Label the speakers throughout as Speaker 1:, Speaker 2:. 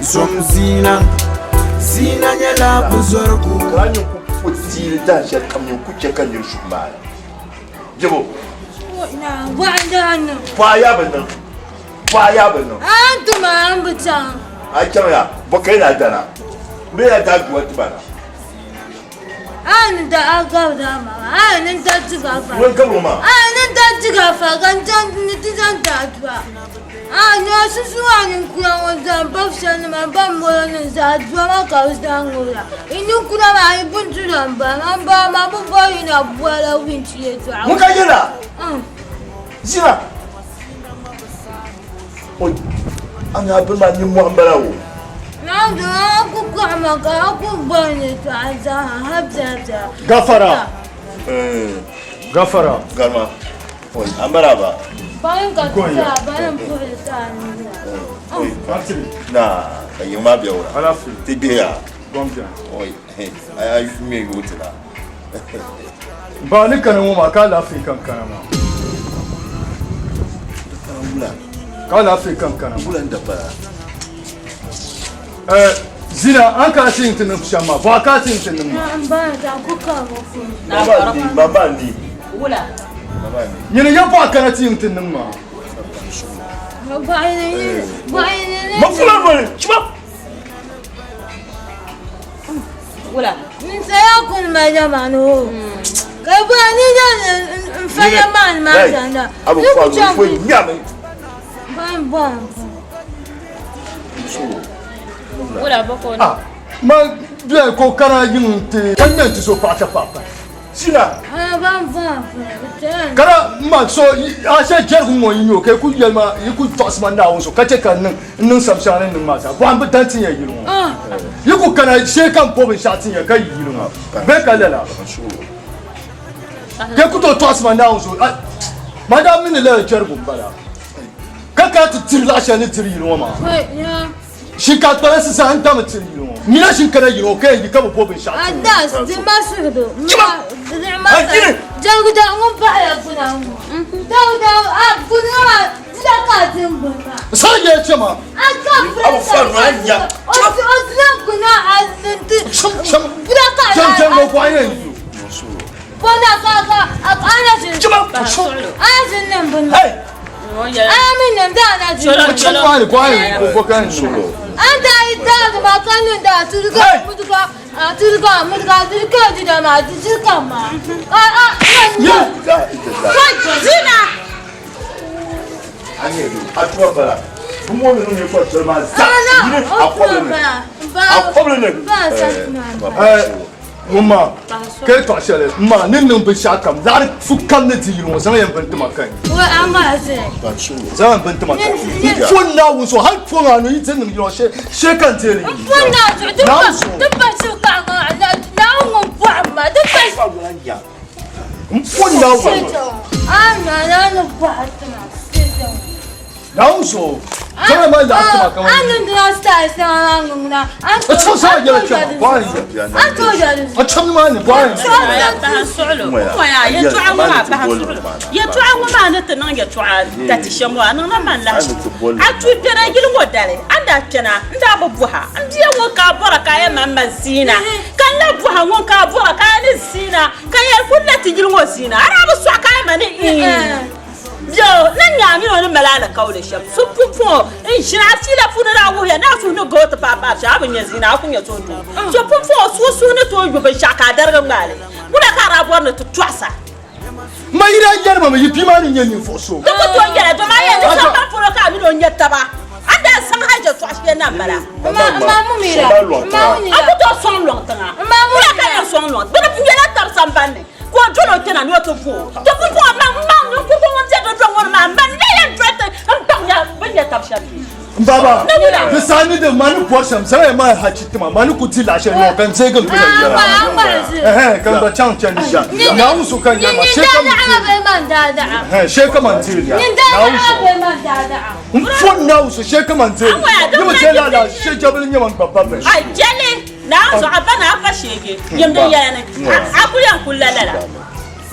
Speaker 1: Som zina, zina nyɛla buzɔrigu.
Speaker 2: Ka a nyin ku po tiili dahin shɛli kam nyin ku chɛ ka nir shubu maana. Jɛbo. Pɔɣa yaa bi niŋ. Pɔɣa yaa bi niŋ. A chaŋ ya, bɔ ka yi na dana? Bɛ ya daa duwa ti ba na.
Speaker 3: A ni da a gabiri a maŋa, a ni da diga fa.
Speaker 2: Ŋun gabiri o maa?
Speaker 3: A ni da diga fa ka n chaŋ ni ti zaŋ ti a dua. A ni a susu a ninkura ŋɔ zaŋ babu shɛli nima m ba molo nim zaa dua maa ka bɛ zaŋ ŋubira. Yi ninkura maa yi bindira m bala maa m bala maa bɛ bɔri yi na bɔrila winchi yɛltɔɣa.
Speaker 2: Ŋun ka yɛla? Zina. Oi, a ni a bini maa nimmɔhi m-bala o.
Speaker 3: Naawuni a ku kɔhi ma ka a ku bɔri ni tɔɣa zaa ha biɛla biɛla.
Speaker 4: Gafara. Gafara.
Speaker 2: Garima. Oi, a m-bala ba.
Speaker 3: Bani ka ti zaa bani m-puhiri saa ni la.
Speaker 2: Oi, na ka yiŋ maa bɛ wula.
Speaker 4: Alaafee.
Speaker 2: Ti gbihiya.
Speaker 4: Gom bɛni.
Speaker 2: Oi, a yi ŋme yooi ti na.
Speaker 4: Ba ni kana ŋɔ maa ka alaafee ka n kana maa. Ka alaafee ka n kana maa.
Speaker 2: Wula n-da pala.
Speaker 4: Eh, zina an ka ti ti niŋ shɛm maa bɔɣa ka ti ti niŋ maa.
Speaker 3: N ba ta ku ka mo fun.
Speaker 2: Mama ni, mama ni.
Speaker 5: Wula.
Speaker 2: Mama ni.
Speaker 4: Nyini ya bɔɣa kana ti ti niŋ maa.
Speaker 3: Bɔɣa ni bɔɣa ni.
Speaker 2: Ma fula noli, chima.
Speaker 5: Wula.
Speaker 3: N saya kuni ma jama ni o. Ka bɔɣa ni ya n fa ya maa ni maa zanda.
Speaker 2: Abu fa lu fo nyami.
Speaker 3: Bɔn bɔn.
Speaker 5: Wula bɔkɔ ni.
Speaker 4: Ah, ma biɛli ko kana yiŋ ti ka ŋmɛ ti so paɣa ka paɣa pa.
Speaker 2: Sina.
Speaker 3: Ah, bɔn bɔn.
Speaker 4: Kara ma so a shɛ jɛrigu ŋɔ yi nyɛ ka yi ku yɛli ma yi ku tɔɣisi ma Naawuni so ka chɛ ka n niŋ n niŋ sam shɛŋa ni niŋ maa zaa bɔhim bi dan ti ya yili ŋɔ yi ku kana shee ka n po binshɛɣu ti ya ka yi yili ŋɔ bee ka lala ka yi ku tooi tɔɣisi ma Naawuni so ma daa mi ni lala jɛrigu m-bala ka kana ti diri laɣ shɛli ni diri yili ŋɔ maa Shinkafa kpalansi zaa n dami tiri yili ŋɔ. Mina shin kana yili ŋɔ ka yɛn yi ka bi bo binshɛɣu tiri ŋɔ.
Speaker 3: Adas di ma suhudo ma di ma jɛguda ŋun paɣaya guna ŋɔ dawuda a guna maa dila ka a din gbuni maa.
Speaker 4: Sa yɛ chɛ ma.
Speaker 3: A ka
Speaker 2: Abu fa no a nya.
Speaker 3: O dila guna a ti guna ka a.
Speaker 4: Chɛm chɛm ŋɔ bɔɣa yɛn yi.
Speaker 3: Bona ka ka a ana ʒin.
Speaker 4: Chima.
Speaker 3: Ana ʒin niŋ bini maa.
Speaker 4: Ŋun maa ka yɛtɔɣ shɛli m ma ni niŋ binshɛɣu kam laɣiri fu kam ni di yili ŋɔ zaŋ yɛn bini ti ma ka n zaŋ yɛn bini ti ma ka n pɔ Naawuni zuɣu hal pɔŋ a ni yi ti niŋ yili ŋɔ shee ka n deei li Naawuni zuɣu n pɔ Naawuni Naawuni zuɣu zaŋ ma laɣiri ti ma kaman
Speaker 5: Yɛltɔɣa ŋɔ maa ni ti niŋ yɛltɔɣa dati shɛm ŋɔ, a niŋla man lahiʒibu. A tuui kpɛna yili ŋɔ dali, a ni daa kpɛna, n daa bi bɔha m bia ŋun ka a bɔra ka a yɛn mali ma ziina, ka n lahi bɔha ŋun ka a bɔra ka a ni ziina, ka yɛli kuli la ti yili ŋɔ ziina. A daa bi sɔɣi ka a yɛn ma ni iin. Bɛ ni nya a mini o ni mali alikauli shɛm so pumpɔŋɔ n-ʒini a fiila puuni daa wuhiya ni a suhu ni gooi ti paai paai shɛm, a bi nya ziina, a ku nya suhudoo. So pumpɔŋɔ so suhu ni tooi yu binshɛɣu ka a darigi ŋmaai li, wula ka a daa bɔri ni ti tɔɣis a?
Speaker 4: Ma yi daa yɛli ma mi yi bia maa ni nyɛ ninvuɣ so.
Speaker 5: Di ku tooi yɛla, dama a yɛn di sagbani polo ka a mini o nya taba, a ni daa zaŋ hal yɛtɔɣ shɛli na m-bala. A ku tooi sɔŋ lɔŋ tiŋa. Wula ka a yɛn sɔŋ lɔŋ? Bɛ ni nyɛla tab sambani ni. Ka o dol o kpɛna ni o ti vo o. To pumpɔŋɔ man maŋ ninkurugu ŋun be di dɔŋ ŋɔ ni maa, man la yɛn doli ti m-baŋ ya bɛ ni nya tab shɛm bee?
Speaker 4: M baba, di saha ni din ma ni bɔri shɛm, zaŋya ma hachi ti ma, ma ni ku di laɣ shɛli ŋɔ ka n deegi n guli yɛla. Ɛhɛn, ka n gba chaŋ chandi Naawuni so ka n yɛli ma, shee ka man deegi li. Ɛhɛn, shee ka man deegi li. Naawuni so. M pɔ Naawuni so, shee ka man deegi li. Yi bi deei lala, shee jɛbili n-nyɛ man gba ba bɛ.
Speaker 5: A jɛli. Naa zuɣu a ba ni a fa sheegi yim din yɛla ni a kuli yɛn kuli la lala.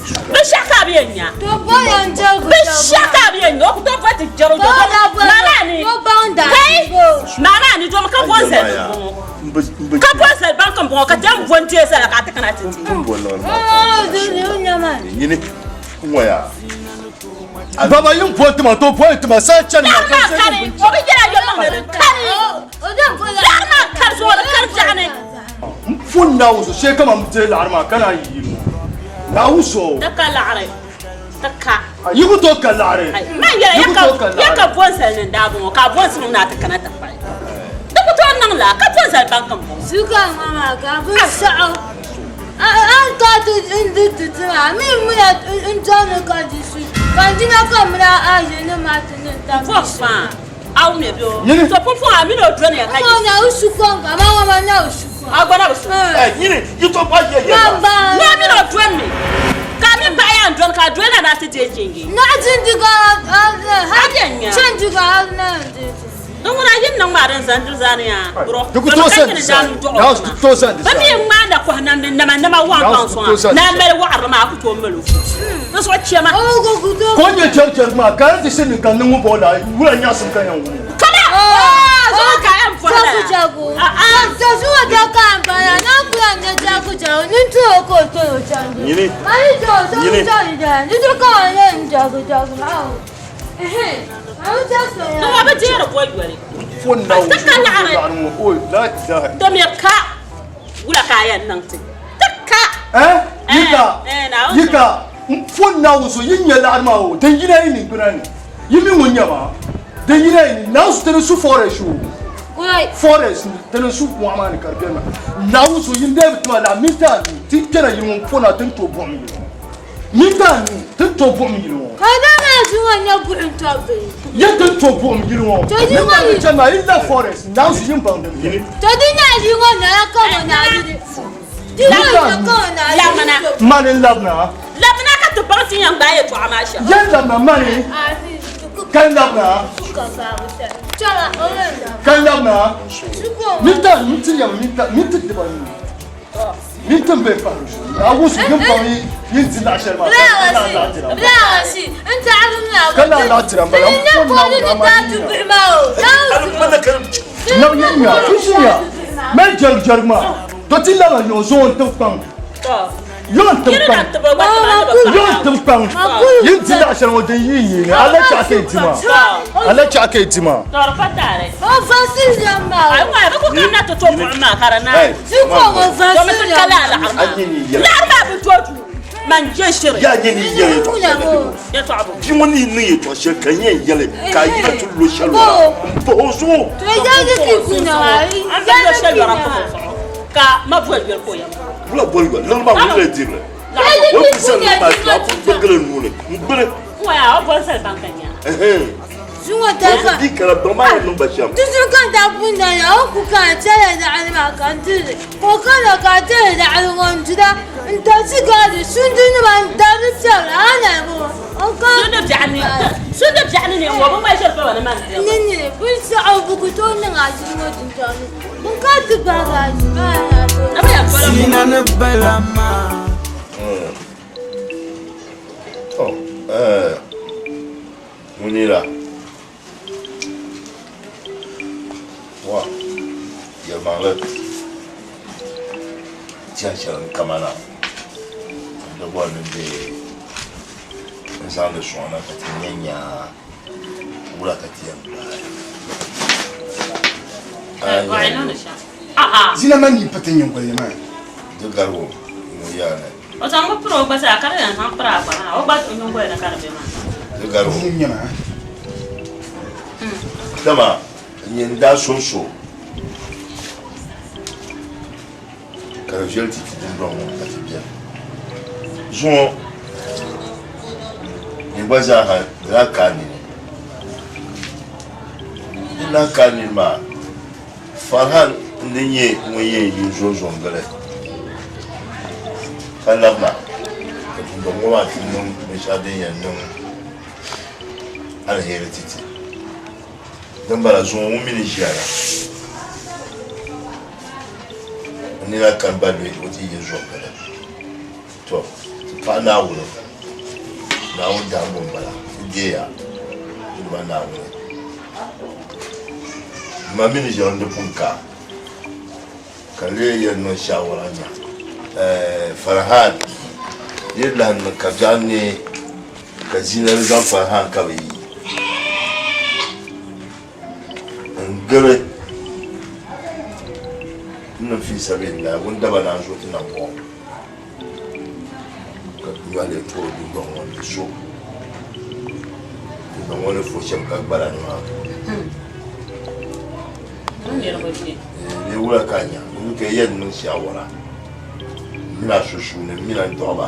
Speaker 5: Binshɛɣu ka a bi yɛn nya. Binshɛɣu ka a bi yɛn nya. O ku tooi boli ti jɛro doo. Maa maa ni. Kai! Maa maa ni domi ka boli Ka bo zali banki m-bɔŋɔ ka ti yɛn bo n-deei zala ka a ti kana ti di.
Speaker 2: Nyini ŋɔ yaa.
Speaker 4: Baba yin bo tima to bo tima sa chani ma
Speaker 5: Laɣiri maa kari, o bi yɛla yɛlimaŋli di kari. Laɣiri maa kari zuɣu di kari biɛɣu ni.
Speaker 4: N pun Naawuni zuɣu shee kaman m deei laɣiri maa ka naan yi yili ŋɔ. Naawuni zuɣu.
Speaker 5: Ti ka laɣiri. Ti ka.
Speaker 4: Yi ku tooi ka laɣiri.
Speaker 5: Man yɛla
Speaker 4: Yi ku tooi ka
Speaker 5: ya
Speaker 4: laɣiri.
Speaker 5: ka bɔnsali ni n-daa bɔŋɔ ka a bɔnsi ŋɔ ni a ti kana ti kpahi. Di ku tooi niŋ la ka bɔnsali banki m-bɔŋɔ.
Speaker 3: Suka ŋɔ maa ka bɛ saɣi a ni ka ti n di ti ti maa mi muna n chani ka di su ka n dina ka muna a yi ni maa ti ni tam
Speaker 5: Bɔb faa a wumya bɛ o.
Speaker 4: Nyini.
Speaker 5: To pumpɔŋ a mini o dɔniya ka
Speaker 3: Ŋɔ
Speaker 5: yi.
Speaker 3: na o su kom ka ma ŋɔ ma na o su kom.
Speaker 5: A gba na bi su.
Speaker 2: Nyini yi to ba yɛ yɛ
Speaker 3: Ma ba.
Speaker 5: Ni a mini o dɔnimi ka a mini paɣa yaa n-dɔni ka a doli na ni a ti deei chingi.
Speaker 3: Naɣ jindiga a
Speaker 5: A bɛ nya.
Speaker 3: Chindiga a na di.
Speaker 5: Din ŋuna yi niŋ maa din zani diri zaani yaa bro.
Speaker 4: Di ku tooi zani di zaani. Yaa di tooi zani di
Speaker 5: Bɛ mi
Speaker 4: zaani.
Speaker 5: ŋmaanda kɔhi namdi nama nama waɣa
Speaker 4: Yaa
Speaker 5: paŋ
Speaker 4: di tooi
Speaker 5: sɔŋa.
Speaker 4: zani di
Speaker 5: Naa
Speaker 4: zaani.
Speaker 5: mali waɣarili maa a ku tooi mali o fu. Di zuɣu chɛma.
Speaker 3: O ko ku tooi.
Speaker 4: Ka o nyɛ chɛrichɛri maa ka di ti shiri ni ka niŋ ŋun bɔŋɔ la wula nyaɣisim ka yɛn wum o.
Speaker 5: Kama! Zuɣu ka yɛn bɔhi lala.
Speaker 3: Chaku chaku. Zuɣu da ka n bala na kula n nyɛ chaku chaku ni tu o ka o tooi o chaŋ.
Speaker 2: Nyini.
Speaker 3: Mali to o chaku
Speaker 2: Nyini.
Speaker 3: chaku da ni tu ka o nyɛ n chaku chaku maa o.
Speaker 5: Di ŋɔ bi deeri boli yoli.
Speaker 4: Fon na
Speaker 5: Ti ka laɣiri.
Speaker 4: O la ilaha.
Speaker 5: Domi ka wula ka a yɛn niŋ ti. Ti ka.
Speaker 4: Eh? Yika.
Speaker 5: Eh, Naawuni
Speaker 4: Yika. N fon Naawuni so yi nya laɣiri maa o din yina yi niŋgbuna ni. Yi mi ŋun nyɛ maa. Din yina yi ni Naawuni so ti ni su forest o. Forest ti ni su mɔɣu maa ni ka di beni maa. Naawuni so yin deei bi tima laɣiri minti anu ti kpɛna yili ŋɔ n fon a ti ni tooi buɣim yili ŋɔ. Minti anu ti ni tooi buɣim yili ŋɔ.
Speaker 3: Ka daa maa zuŋɔ nyɛ buɣim tɔbu.
Speaker 4: Yi ti ni tooi buɣim yili ŋɔ.
Speaker 3: To di
Speaker 4: Ni
Speaker 3: ŋɔ
Speaker 4: maa ni
Speaker 3: yi-
Speaker 4: chani maa yi la forest Naawuni so yin baŋ din beni.
Speaker 3: To di nya yi ŋɔ nala ka ŋɔ naa yi di. Di ŋɔ yi ka ŋɔ naa yi
Speaker 5: Lamina.
Speaker 3: di.
Speaker 4: Mani n-labina.
Speaker 5: Labina ka ti baŋ ti yɛn gbaai yɛtɔɣa maa shɛm.
Speaker 4: Yɛn labina mani ka n labina. Ka n labina. Minti minti yɛm minti minti dibanu. Minti n bɛ pahiri zuɣu. Naawuni yin baŋ yi yin di laɣ shɛli maa ka ka laɣ laɣ dira m-bala. Ka laɣ laɣ dira m-bala. N fon Naawuni amaa yi nya. Naw yin nya ti ʒiya mali jɛrigu jɛrigu maa to ti laba yɔn zuɣu n tibi kpaŋ. Yɔn tibi kpaŋ. Yɔn tibi kpaŋ. Yin di laɣ shɛli ŋɔ din yi yi ni a la chaɣ ka yi di maa. A la chaɣ ka yi di maa.
Speaker 2: Yaa nyini yi yɛli yɛltɔɣa shɛli bia ŋɔ ni niŋ yɛltɔɣa shɛli ka n yɛn yɛli ka a yina ti lo shɛli lɔra n pahi o zuɣu. Wula boli yɔli liɣiri maa ŋuni lee diri li? O ni zali liɣiri maa ka a pun gbirigili n nuu ni n gbiri. Di kala gbaŋ maa yɛn niŋ ba shɛm.
Speaker 3: Tuntun ka n daa pun danya o ku ka a chɛla laɣiri maa ka n diri li ka o kana ka a chɛla laɣiri ŋɔ n dira n tachi gaadi sundunima n dabiri piɛbira a na bɔ o ka nini binshɛɣu bi ku tooi niŋ a ʒili ŋɔ dundɔŋ ni n ka ti baagi a ʒi maa
Speaker 1: Sina ni bala maa.
Speaker 2: To, Munira. Wa, yɛlimaŋli tiɛhi shɛli n kama na n di bɔri ni bee n zaŋdi sɔŋ na ka ti nya nyaa wula ka ti yɛn gbaai.
Speaker 6: Zina man yi pati nyingoli ni maa.
Speaker 2: Di garigu ŋun yaa ni.
Speaker 5: O zaŋ mi piri o gba zaa ka di yɛn zaŋ piri a gba maa o gba o nyingoli ni ka di be maa.
Speaker 2: Di garigu.
Speaker 6: Ŋun nyɛ maa.
Speaker 2: Dama nyin daa sunsu ka di viɛli ti ti dundɔŋ ŋɔ ka ti beni. Zuŋɔ nyin gba zaaha di daa ka a nini. Din daa ka a nini maa, Farhan n-ni nyɛ ŋun yɛn yi n-zo n-gili ka labina ka dundɔŋ ŋɔ maa ti niŋ binshɛɣu din yɛn niŋ aliheri ti ti. Din bala zuŋɔ ŋun mi ni ʒiya la, n nina kani ba lu o ti yi zo n-gili. Tɔ! Ti paɣi Naawuni, Naawuni dahimbu m-bala, ti deeya ti Duuma Naawuni. M ma mi ni ʒiɛm di pun ka. Ka n lee yɛn niŋ shaawara nya Farhan yi lahi niŋ ka biɛɣu neei ka zinari zaŋ Farhan ka bɛ yi n-gili n niŋ fi sabilillahi wundaba naan zo ti nambɔɣu ka nyɔhi lee toori dundɔŋ ŋɔ ni so dundɔŋ ŋɔ ni fo shɛm ka gbala ni maa. Bee wula ka a nya? N ka yɛn niŋ shaawara m mini a sunsuuni m mini a ni dɔɣi ba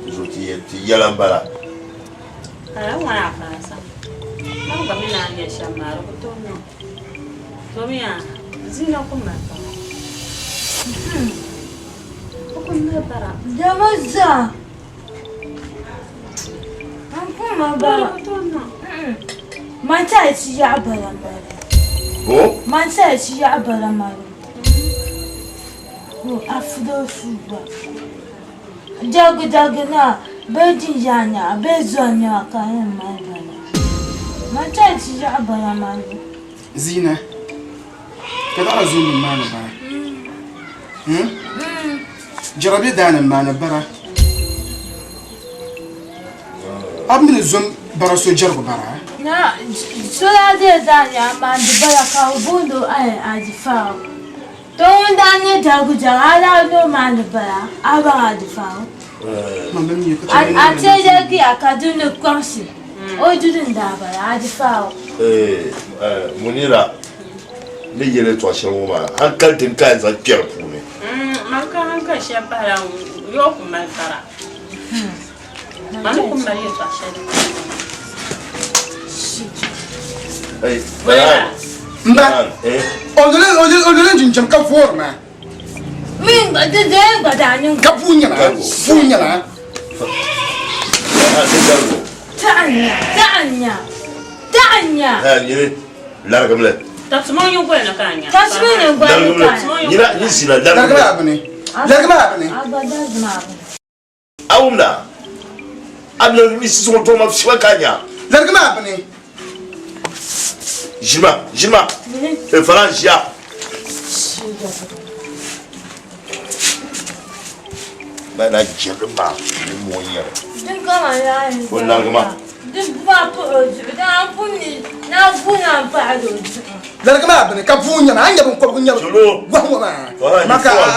Speaker 2: ti zo ti yɛn ti yɛla m-bala.
Speaker 5: Lala ŋɔ a faasa. Man gba mi naan yɛli shɛm maa di ku tooi niŋ. Domi a zina ku mali bara. O ku mali bara.
Speaker 3: Dama zaa n ku mali bara.
Speaker 5: Di ku tooi niŋ.
Speaker 3: Man saha chi yaɣa bala mali.
Speaker 2: Bo?
Speaker 3: Man saha chi yaɣa bala mali. Bo afudo suba. Jagi jagi na bee jinja nya bee zon nya ka yɛn mali bala. Man saha chi yaɣa bala mali.
Speaker 6: Zina, ka daɣila zon nim maa ni bara. Hmm? Jɛra bɛ daa ni maani bara. A bi mi ni zom bara so jɛrigu bara?
Speaker 3: Na sola dee daa nyɛ a maandi bara ka bɛ booni o Aji Faawu. To ŋun daa nyɛ jɛrigu jɛra a daa ni o maandi bara a baŋ Aji Faawu. A teei yɛligiya ka di ni kpaŋsi o duli n-daa bala Aji Faawu.
Speaker 2: Munira ni yɛli yɛltɔɣa shɛli ŋɔ maa hankali din ka a yɛn zaŋ kpɛ di puuni.
Speaker 5: Man ka hankali shɛli pahila yɔɔ ku mali bara. Man ni ku mali yɛltɔɣa shɛli.
Speaker 6: Mba, o doli jinjam ka foori maa.
Speaker 3: Min gba di dee gba daa niŋ.
Speaker 6: Ka puu nyɛla, puu nyɛla.
Speaker 3: Taɣinya, taɣinya, taɣinya.
Speaker 2: Nyini larigim li.
Speaker 5: Tabisima nyingoli ni ka a nya.
Speaker 3: Tabisima nyingoli ni ka a nya.
Speaker 2: Nyina nyi zina larigim li.
Speaker 6: Larigim a bini. Larigim a bini.
Speaker 3: A gba darigim a bini.
Speaker 2: A wumda? A bi larigim sisiŋ tɔŋ ma fiba ka a nya.
Speaker 6: Larigim a bini.
Speaker 2: Ʒima, ʒima. Fara ʒiya. Ba na jɛri maa ni moo nyɛri.
Speaker 3: Din kama yaa yin
Speaker 2: O larigi ma.
Speaker 3: Din buba puhi o zuɣu din a pun ni na bu na n paɣiri o zuɣu.
Speaker 6: Larigi maa bini ka buu nyɛma a ni nyɛ binkɔbigu nyɛbu
Speaker 2: Cholo.
Speaker 6: gɔhi ŋɔ maa
Speaker 2: Fara
Speaker 6: ma ka
Speaker 2: fo a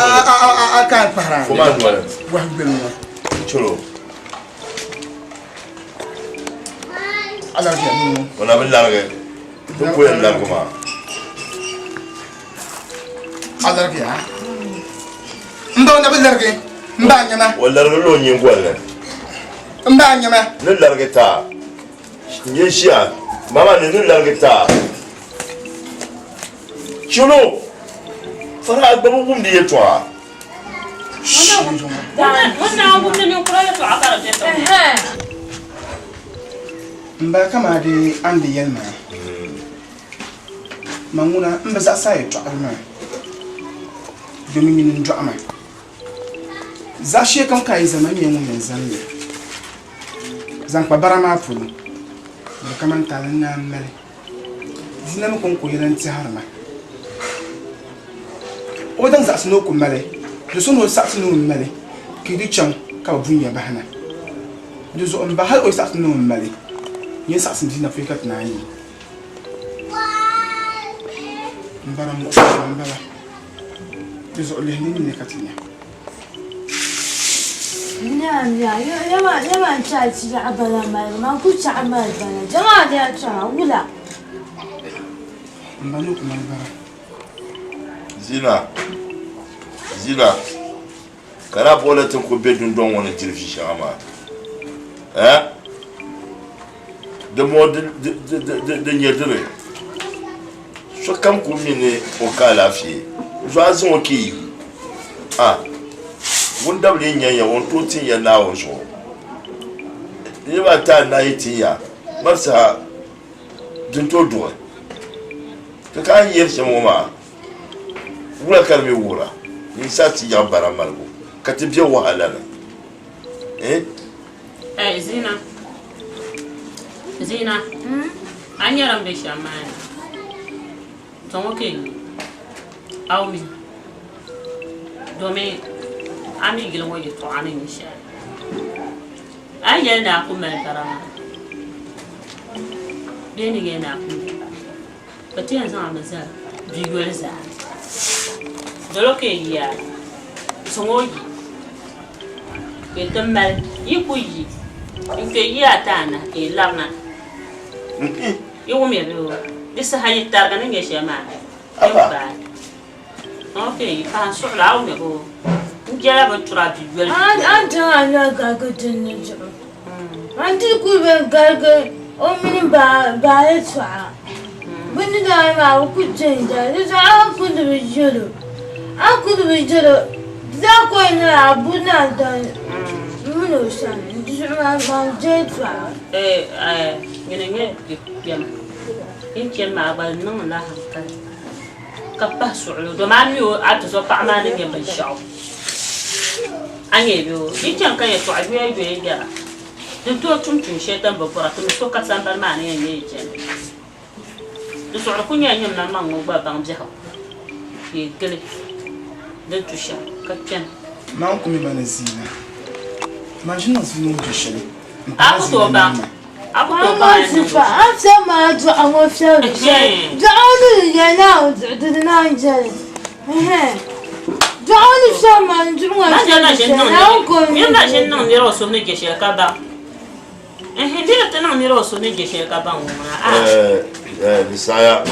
Speaker 6: a a ka n pahira
Speaker 2: Fo maa noli.
Speaker 6: gɔhi gbeli ŋɔ
Speaker 2: Cholo.
Speaker 6: a larigiya nuu ŋɔ
Speaker 2: O na bi larigi. Di ko yɛn larigi maa.
Speaker 6: A larigiya n ba o na bi larigi n ba nyɛma.
Speaker 2: O larigi la o nyingoli ni.
Speaker 6: N ba nyɛma.
Speaker 2: Ni larigi taa n yɛn ʒiya mama ni ni larigi taa chelo fara a gba bi wumdi yɛltɔɣa.
Speaker 5: Ŋun naa wumdi ninkura yɛltɔɣa ka di bɛ tiŋ.
Speaker 6: M ba kamaa di a ni di yɛli maa, man ŋuna m bi zaɣisi a yɛtɔɣili maa, domin nyini n-dɔɣi ma. Zaashee kam ka a yi zani ma, m mi ŋun yɛn zani li. Zaŋ kpa bara maa polo, di bi kaman taali n-naan mali. Zina mi kɔŋko yɛla n-tɛhiri ma. O daŋ zaɣisi ni o ku mali, di so ni o saɣisi ni o mali, ka yi di chaŋ ka bɛ bun ya bahi na. Di zuɣu m ba hal o yi saɣisi ni o mali, nyin saɣisim Zina pɔi ka ti naan yi. M bara muɣisigu m-bala. Di zuɣu lihi di nini ka ti nya. M ba ni o ku mali bara.
Speaker 2: Zina, Zina, ka daa bɔli ti ku be dundɔŋ ŋɔ ni diri vi shɛŋa maa? Eh? Di mɔ di nyɛ diri. Sokam ku mi ni o ka alaafee zuɣu a zaŋ o ki yi a ŋun dabili yi nyɛn ya o ni tooi tin ya Naawuni zuɣu. Niriba ata anahi tin ya mali saha din tooi duɣi. Ti ka a ni yɛri shɛm ŋɔ maa wula ka di mi wuhira? Ninsal ti yaɣi bara maligu ka ti be wahala ni. Eh?
Speaker 5: Hey, Zina. Zina. A nyɛla n be shɛm maa ni. Tɔ ŋɔ ka yi. Aw mi. Domin a mi yili ŋɔ yɛtɔɣa ni nyɛ shɛli. A ni yɛli ni a ku mali bara maa bee ni yɛli ni a ku mali bara, bɛ ti yɛn zaŋ a mi zali bɛ yoli zaa. Dolo ka yi yi a, zaŋ o yi ka yi ti mali, yi ku yi n-kpe yi ata anahi ka yi labina. Yi wumya bee o? Di saha yi tariga ni nyɛ shɛli maa, yi gbaai. Ok, ka n suɣili a wumya bee o? N jɛla bintura bɛ yoli.
Speaker 3: A ni chaŋ a noli garigi dinni zuɣu, a ni ti kuli bɛ garigi o mini baa yɛtɔɣa. Bɛ ni daa maa bɛ kuli chɛ n-dali, di zuɣu a ni kuli bi yɛl o, a ni kuli bi yɛl o, di zaa ka o yɛn niŋ a bu ni a dali m mini o sani, di zuɣu maa maa n je yɛtɔɣa.
Speaker 5: Nyini n-nyɛ kpɛma, yi ni chani maa gba di niŋ la hankali ka pahi suɣili domi a mi o a tizɔpaɣa maa ni nyɛ binshɛɣu a nyɛ bɛ o yi chani ka yɛtɔɣa yoya yoya yɛra. Din tooi tum tuun shɛli ti ni bi bɔra, ti mi so ka sambani maa ni yɛn nyɛ yi chani. Di zuɣu di kul nyɛla nyini maŋmaŋ ŋɔ gba baŋ biɛhigu ka yi gili din tu shɛm ka kpɛna.
Speaker 6: Man ku mi ma ni Zina. Man ʒi niŋ Zina o ni je shɛli
Speaker 5: A
Speaker 6: m-pahi
Speaker 5: ku
Speaker 6: Zina
Speaker 5: tooi baŋ.
Speaker 6: niŋ ma.
Speaker 5: A ku tooi baŋ a ni niŋ
Speaker 3: A fiɛbi ma a dɔɣi ŋɔ fiɛbi shɛli. Dɔɣi ŋɔ ni di yɛli Naawuni zuɣu di di naan jɛli. Dɔɣi ŋɔ ni fiɛbi ma n duɣi ŋɔ fiɛbi shɛli Naawuni ka o
Speaker 5: Nira na ʒi n-niŋ nira o suhu ni je shɛli ka baŋ. Nira ti niŋ nira o suhu ni je shɛli ka baŋ ŋɔ maa.
Speaker 2: Di saɣiya.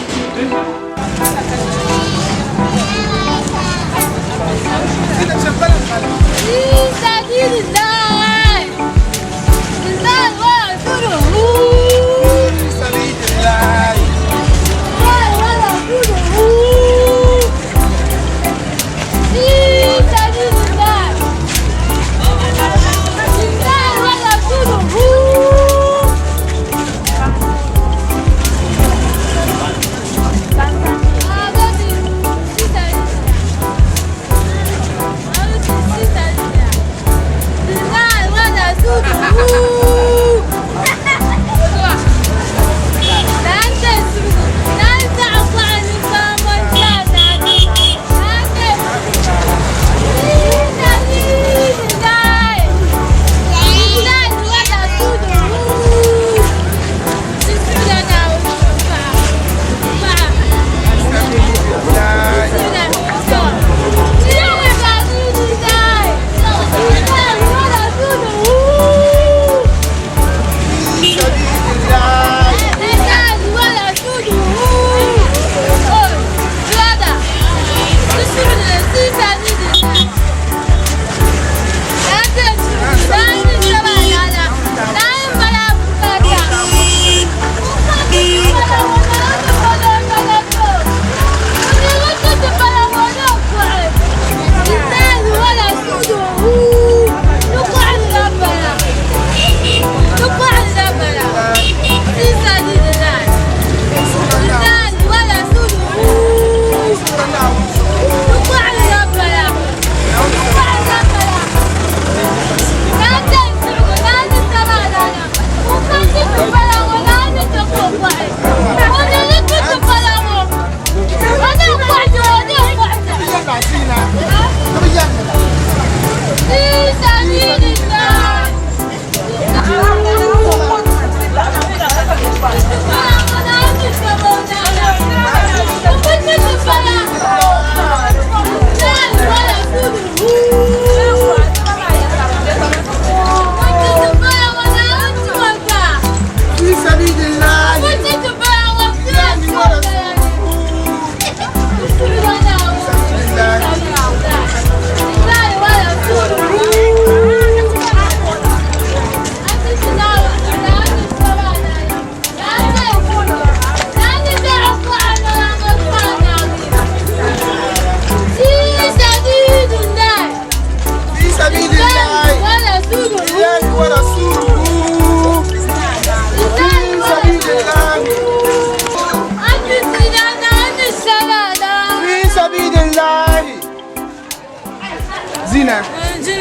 Speaker 6: Zina,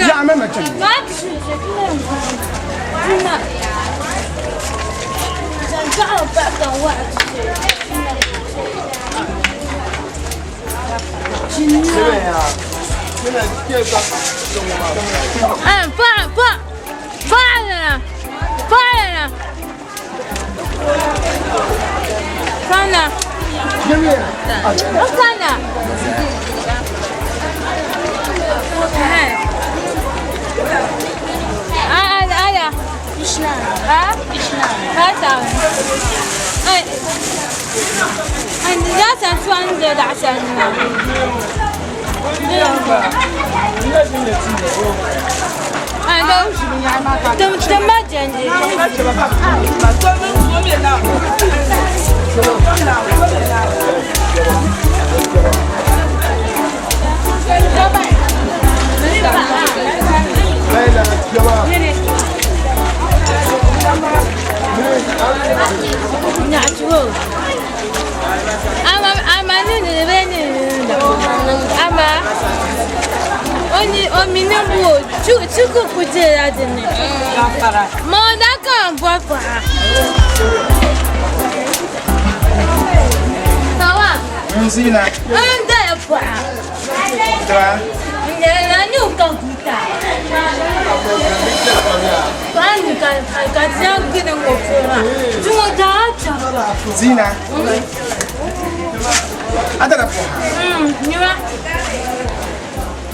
Speaker 6: ya me ma chani.
Speaker 3: Zina. Zina. Pa pa pa pa Kana. Kana. Ala. Ha? Ha? لا تنسوا عشان Ama omi nimbu chuku kujera dini. Ma da kan bo fa. Tawa.
Speaker 6: Nzina.
Speaker 3: Anda ya fa.
Speaker 6: Tra.
Speaker 3: Na ni ka guta. Bani ka ka tia gina ngofura. Tungo da cha.
Speaker 6: Zina. Ada da po.
Speaker 3: Nyuma.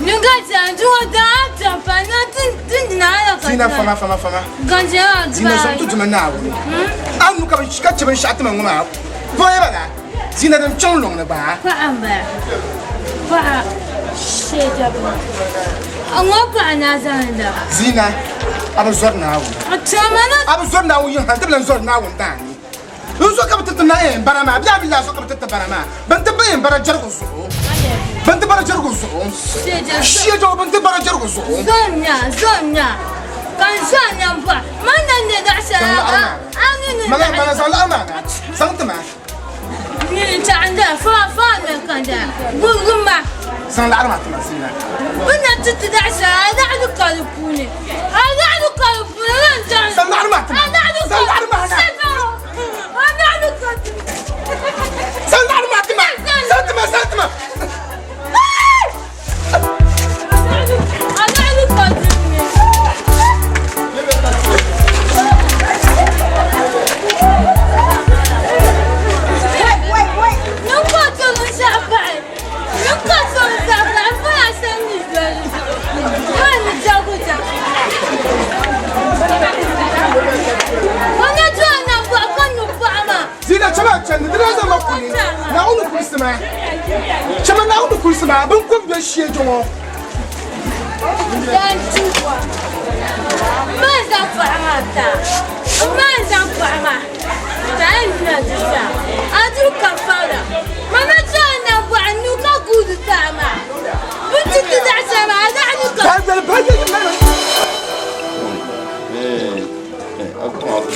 Speaker 3: Nyunga tia tungo da cha pa na tin tin na ya ka.
Speaker 6: Zina fama fama fama.
Speaker 3: Ganje
Speaker 6: Zina so tu tuma na wo. Anu ka ka chebe sha tuma ngoma. Boye bala. Zina dam chong long na ba.
Speaker 3: Pa amba. Pa. Sheja ba. Ngo pa na zanda.
Speaker 6: Zina abu zor na wo.
Speaker 3: Atamana.
Speaker 6: Abu zor na wo yin han tablan zor na wo ndani. Nzo ka bitata na en barama. Biya bi la so ka bitata barama. Ban ta bayin bara jargo so. Ban ta bara jargo so.
Speaker 3: Sheja.
Speaker 6: Sheja ban ta bara jargo so.
Speaker 3: Zonya zonya. Kan zonya ba. Mana ne da sha. Ani ne.
Speaker 6: Mana mana san la mana. San ta ma.
Speaker 3: Ni ta anda fa fa ne kan da. Guguma.
Speaker 6: San la ma ta zina.
Speaker 3: Bana tutu da sha da adu kalpune. Ada adu kalpune lan ta.
Speaker 6: San la ma ta.
Speaker 3: Ada adu
Speaker 6: San la ma ta.
Speaker 3: Ada adu kalpune.
Speaker 6: San la ma ta. San ta ma san ta ma.
Speaker 3: Ada adu kalpune.
Speaker 6: Zina chama chanda dina zama kuni na unu kulisima chama na unu kulisima bin kum be shie jongo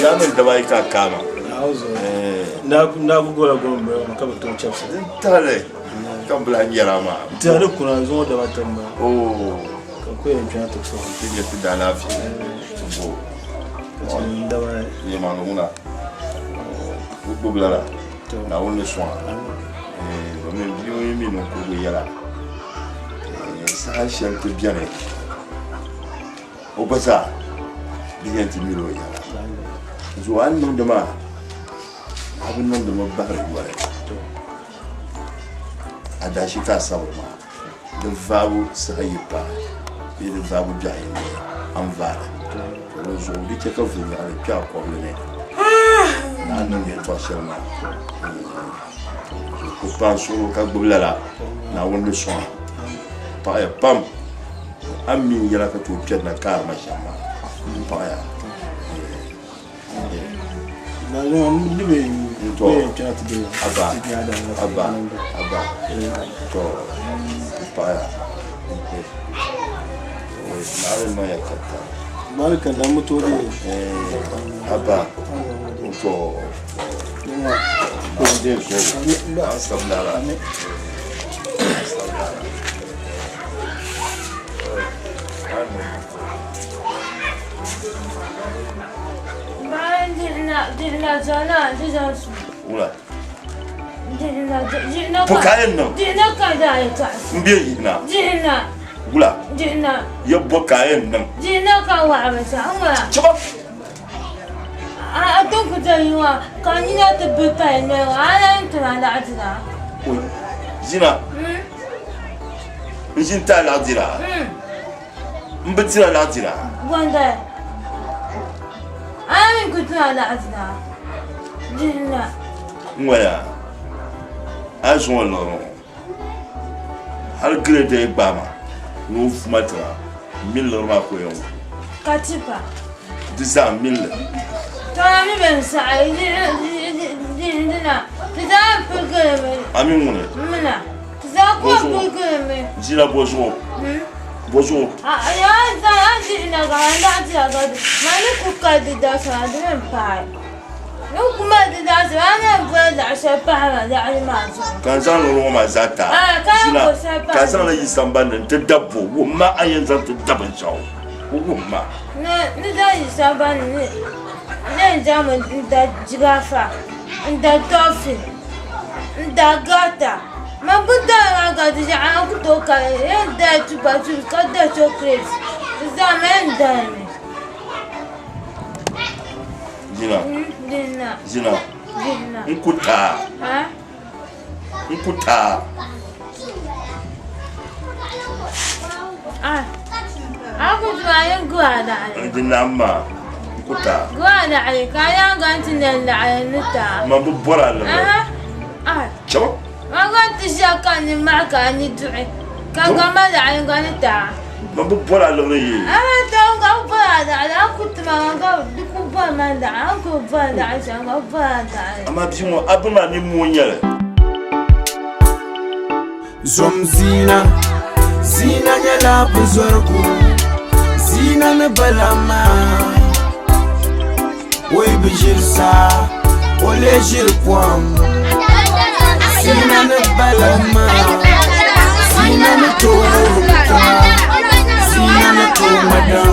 Speaker 2: Jami'in da bai ka kama.
Speaker 7: Na gugola gombe ma ka batun chapsi.
Speaker 2: Tare kan bula nyara ma.
Speaker 7: Tare kuna zo da batan ba.
Speaker 2: Oh,
Speaker 7: Ka ko yin tuna ta so.
Speaker 2: kin yi da lafiya. Bo,
Speaker 7: Ka ci da ba.
Speaker 2: ni ma nguna. Ko bula la. Na woni so. Eh, domin biyo mi no ko go yala. Eh, sa shel te bien. O basa. Biyan ti miro yala. Zuwa an nan da ma. Abin nan da ma bahar wale. A da shi ka sabu ma. Din vaabu saha yi paai bee din vaabu biɛɣu yi ne an vaari to di zuɣu di chɛ ka viɛnyɛɣili kpɛ a kɔbili ni na a niŋ yɛltɔɣa shɛli maa ku paai suhu ka gbubi lala Naawuni ni sɔŋ a paɣaya pam a mi n yɛla ka tooi kpɛrina kaarima shɛm maa n paɣaya
Speaker 7: Na zo ni be
Speaker 2: To.
Speaker 7: ko yin tuna ta da.
Speaker 2: Abba abba abba to paɣaya Naawuni niŋ ya karita
Speaker 7: Barka da mutu ne.
Speaker 2: Abba to den so an sablara Wula Po kayan nan. N bɛ yina. Wula.
Speaker 3: Jihina.
Speaker 2: Ya bɔ ka a yɛn niŋ.
Speaker 3: Jihina ka waɣa bi sa n ŋuna.
Speaker 2: Chɛba.
Speaker 3: A ti ku ti yi ŋɔ ka nyina ti bi pali noli ŋɔ a lan ti ma laɣ dira.
Speaker 2: Zina. N ʒi n-ti a laɣ dira. M bi tira laɣ dira.
Speaker 3: Bɔndali. A mi ku ti ma laɣ dira. Jihina.
Speaker 2: N ŋɔya a yi zaŋ o liɣiri ŋɔ hali girɛda yi gbaai ma ni o vu ma tiŋa m mini liɣiri maa ka o yɛn wuhi.
Speaker 3: Ka ti pa.
Speaker 2: Di zaa m mini li.
Speaker 3: Tɔna mi bɛn saɣi dina ti zaa pirigili mi.
Speaker 2: A mi ŋuni?
Speaker 3: M mina. Ti zaa ku pirigili mi.
Speaker 2: Zina bɔ zuɣu? Bɔ zuɣu?
Speaker 3: A yaa zaa a dihina ka man daa dira ka di man ni ku ka di dabisa di mi paai. Ni ku mali di dabisa a ni yɛn boli laɣ shɛli pahi ma laɣili maa zuɣu.
Speaker 2: Ka n zaŋ liɣiri ŋɔ maa zaa ti a. Zina, ka a zaŋ li yi sambani ni nti da bo, wuhim ma a ni yɛn zaŋ ti da binshɛɣu. Wuhim ma.
Speaker 3: Ni zaŋ yi sambani ni ni yɛn zaŋmi n-da jiraafa, n-da tɔfi, n-da gata. Man bi dali maa ka di yaɣa n ku tooi kali yɛn dali chupa chups ka da chocolate di zaa man yɛn dali mi.
Speaker 2: Zina.
Speaker 3: Zina.
Speaker 2: Zina.
Speaker 3: Zina.
Speaker 2: N ku taa.
Speaker 3: Ha?
Speaker 2: N ku taa.
Speaker 3: Ah. A ku tuma yin guwa daɣali.
Speaker 2: Di nam maa. N ku taa.
Speaker 3: Guwa daɣali ka a yɛn gani ti nɛli daɣali ni taa.
Speaker 2: Man bi bɔri a liɣiri.
Speaker 3: Aha. Ah.
Speaker 2: Chɛba.
Speaker 3: Man gani ti ʒiya ka ni mahi ka a ni duɣi ka gama daɣali gani taa.
Speaker 2: Man bi bɔri a liɣiri yee.
Speaker 3: Aha to n ka bi bɔri a daɣali a ku tuma man ka di ku bɔri man daɣali a ku bɔri daɣali shɛm ka bi bɔri a daɣali.
Speaker 2: Amaa bia ŋɔ a bini maa nimmoo n-nyɛ li.
Speaker 1: Zom zina, zina nyɛla buzɔrigu, zina ni bala maa. O yi bi ʒiri saa, o lee ʒiri kom. Zina ni bala maa, zina ni tooi ruta, zina ni tooi madaŋ.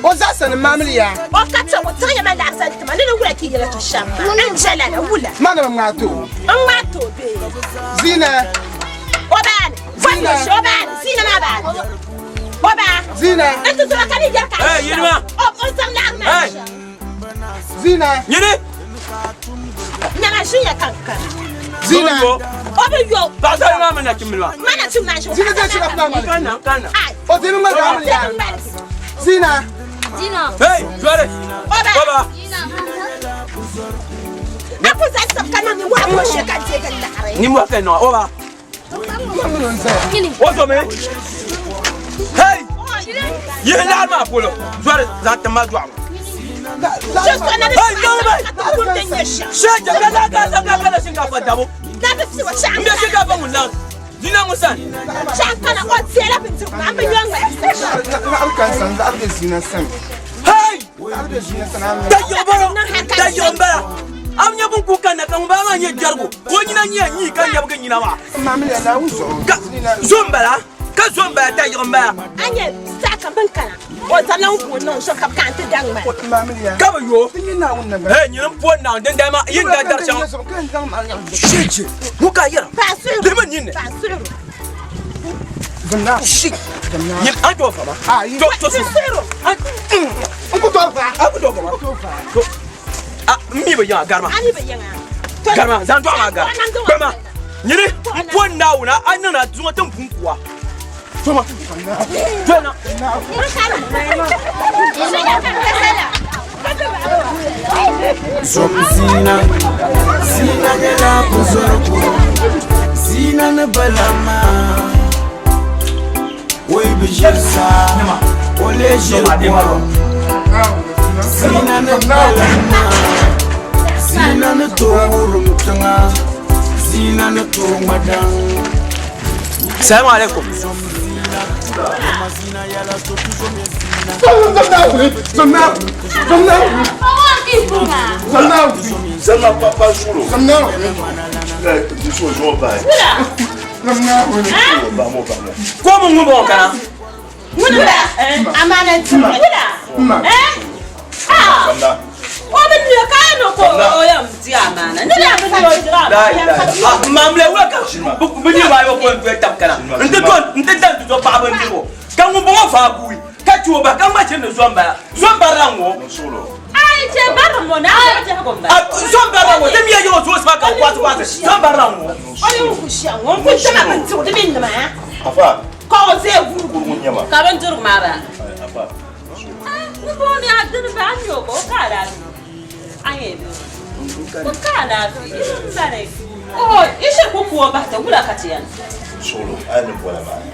Speaker 6: O zaɣisa ni maamili ya.
Speaker 5: O ka kpɛ ŋɔ tiɣi ya ma laɣisa n tima ni ni wula ka yɛla ti shɛm maa n jɛla la wula.
Speaker 6: Ma ni bi ŋmaai ti o.
Speaker 5: N ŋmaai ti o bee.
Speaker 6: Zina.
Speaker 5: O baani. Zina. O baani. Zina maa baani. O baa.
Speaker 6: Zina.
Speaker 5: N ti tura ka ni yɛri ka.
Speaker 7: Hey, yirima.
Speaker 5: O o zaŋ laɣiri maa.
Speaker 7: Hey.
Speaker 6: Zina.
Speaker 7: Yiri.
Speaker 5: Nyama ʒiya ka n kani.
Speaker 6: Zina.
Speaker 5: O bi yo.
Speaker 7: Paɣasari maa mini nachimbili maa.
Speaker 5: Ma nachim maa ʒi.
Speaker 6: Zina zai chira kuma mali.
Speaker 7: Kana kana.
Speaker 6: O dimi ŋmali ka amili ya. Zina.
Speaker 3: Zina.
Speaker 7: Hey, Zuwari.
Speaker 5: O ba.
Speaker 7: O ba.
Speaker 5: A ku zaŋ sab ka niŋ ni waa ko shɛ ka deegi laɣiri.
Speaker 7: Ni mo fɛ nɔ o ba. O zo mi. Hey! Yihi laɣiri maa polo. Zuwari zaŋ ti ma dɔɣu. Hey, dɔɣu mi. Shɛ ka la ka la ka la shinkaafa dabo. N bɛ shinkaafa ŋun laɣim. Zina ŋun sani.
Speaker 6: Laɣiri ka n sani, laɣiri bɛ zina sani.
Speaker 7: Hey!
Speaker 6: Laɣiri bɛ zina sani.
Speaker 7: Da yiɣi bɔrɔ, da yiɣi n bala. A bi nya bun ku kanna ka ŋun bala maa nyɛ jɛrigu ka o nyina nyɛ nyii ka yɛbigi nyina maa.
Speaker 6: Maamili ya Naawuni zuɣu.
Speaker 7: Ka zo n bala, ka zo n bala, da yiɣi n bala.
Speaker 5: Ka bin kana o zabila ŋun ku niŋ shɛm ka bɛ kana ti daŋ maa.
Speaker 7: Ka bi yo hey nyini n pɔri naawuni dindali maa yin daa dari shɛŋa shit ŋun ka yɛra lihimi ninni shit nyin a to fama to to su a ku to fama to a n mi bi yiŋa garima garima zaŋ dɔɣi maa gari kpɛma nyini n pɔri naawuni a niŋ na zuŋɔ ti n pun kuwa Toma. Tona.
Speaker 1: Zom zina, zina nyɛla buzɔrigu, zina ni bala maa, o yi bi ʒiri saa, o lee ʒiri pɔri. Zina ni bala maa, zina ni tooi wurim tiŋa, zina ni tooi ŋma daŋ.
Speaker 7: Salamu alaikum.
Speaker 2: Zama papa zulu.
Speaker 7: Ko mun ŋun bɔŋɔ kana.
Speaker 5: Wula amana ti wula eh ah o bin ne ka no ko o yam di amana ne la bin no di amana
Speaker 7: Mamle wula ka bi niriba ayi ko n doli tab kana n ti to n ti dan ti to paɣaba n diribo ka ŋun bɔŋɔ faa guui ka ti o bahi ka ŋma chani ni zom bala zom barila n ŋɔ
Speaker 5: ai che bar mo na o je ko ba
Speaker 7: zom barila n ŋɔ ti miya yɛŋɔ zuɣu sima ka kwaasi kwaasi zom barila n ŋɔ
Speaker 5: o ni ku shɛm ŋɔ n ku tama bin ti o di bin nima
Speaker 2: Afa.
Speaker 5: Ka o zee gurugu ka bindirigu maa ba ŋun bɔŋɔ mi a dini ba a mi o ka o ka alaafee a nyɛ bi o ka alaafee yi ni bani o yi shiri ku ku o bahi ti wula ka ti yɛn
Speaker 2: Suɣulo a ni bɔla maa n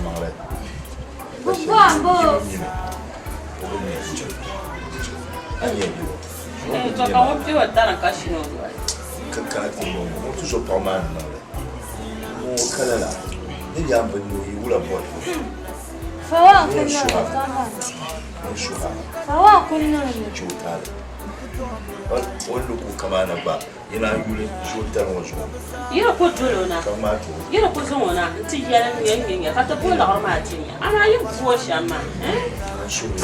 Speaker 2: maŋli
Speaker 5: ka ŋun kpi o darim ka shini o zuɣu
Speaker 2: ka kana ti niŋ ŋɔ tuzo paɣa maa ni niŋli ŋɔ kala la ni yaan bi ni yi wula bɔri ŋun suha ŋun suha chɛ o taali o ni ku kamaana gba yina yuli zo tari ŋɔ zuɣu
Speaker 5: yiri ku doli o na
Speaker 2: ka ŋmaa ti o
Speaker 5: yiri ku zaŋ o na n ti yɛli ŋ ŋ ŋ ka ti bo liɣiri maa ti nya amaa yi bo shɛm maa
Speaker 2: n suhu
Speaker 5: o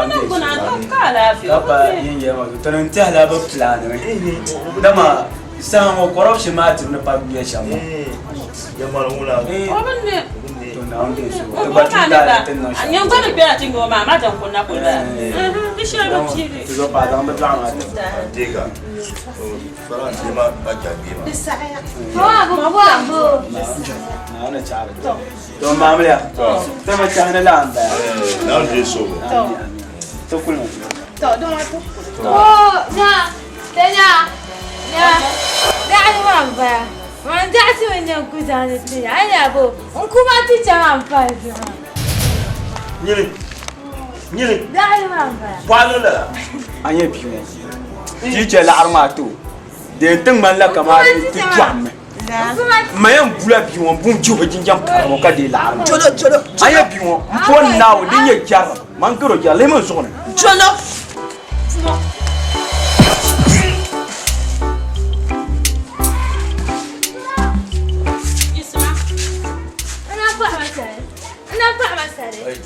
Speaker 5: niŋ gbuna ka ka alaafee
Speaker 8: Ka pa yin yɛli maa to ni tɛhila bi pilaani mi dama saha ŋɔ corruption maa tibu ni pa duya shɛm ŋɔ
Speaker 2: yɛmari ŋuna
Speaker 5: o bi ne
Speaker 8: to Naawuni deei so
Speaker 5: o
Speaker 8: ti
Speaker 5: bo
Speaker 8: gba
Speaker 5: maa
Speaker 8: ti
Speaker 5: ni
Speaker 8: daali
Speaker 5: ba
Speaker 8: ti niŋ shɛm
Speaker 5: nyɛ gba ni bela ti nyɛ o maa ma din ku na kuli bala di shɛli bi piigi
Speaker 8: ti zo paɣa zaŋ bi dɔɣi maa ti
Speaker 2: deega fara n deema ba jagbee maa
Speaker 8: Naawuni chaɣiri to maamiliya ti mi chahi ni lahi n bala
Speaker 2: Naawuni deei so
Speaker 8: ti kulimi
Speaker 2: nyini nyini bɔɣili lala
Speaker 8: a nyɛ bia ŋɔ ti chɛ laɣiri maa ti o di yɛn ti ŋmanila kamani ti dɔɣimi ma yɛn bula bia ŋɔ n bun jihi o jinjam kara ŋɔ ka deei laɣiri maa a nyɛ bia ŋɔ n pɔri Naawuni din nyɛ jɛrilim man garo jɛri lihi mi n zuɣu ni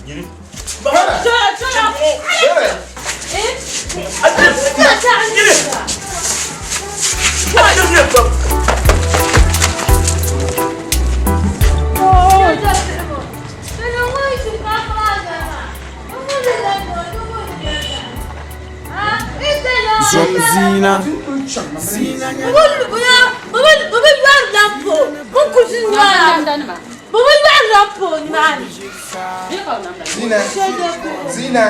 Speaker 2: nyini
Speaker 1: Zom zina, zina
Speaker 6: Zina, Zina.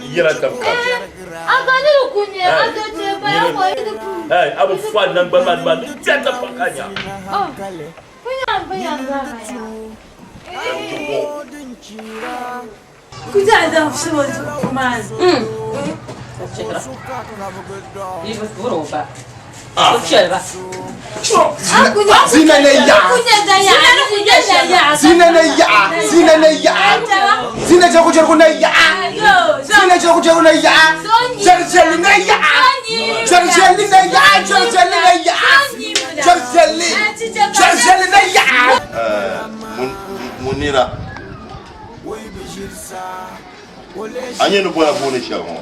Speaker 2: Yɛla tam kam Hey, a bi fa nangbani maa ni maa ni diɛta pa ka nya. Ka di bɔ.
Speaker 3: Ku zaa zaŋ sima zuɣu maa ni.
Speaker 5: Ka chihira. Yi bi bɔri o ba. O chɛli ba.
Speaker 6: Zina ne yaɣa. Zina ne yaɣa. Zina ne yaɣa. Zina jɛrigu jɛrigu ne yaɣa. Zina jɛrigu jɛrigu ne yaɣa. Jɛri jɛli ne yaɣa. Jɛri jɛli ne yaɣa. Jɛri jɛli ne yaɣa. Jɛri jɛli. Jɛri jɛli ne yaɣa.
Speaker 2: Munira. A nyɛ ni bɔla booni shɛli ŋɔ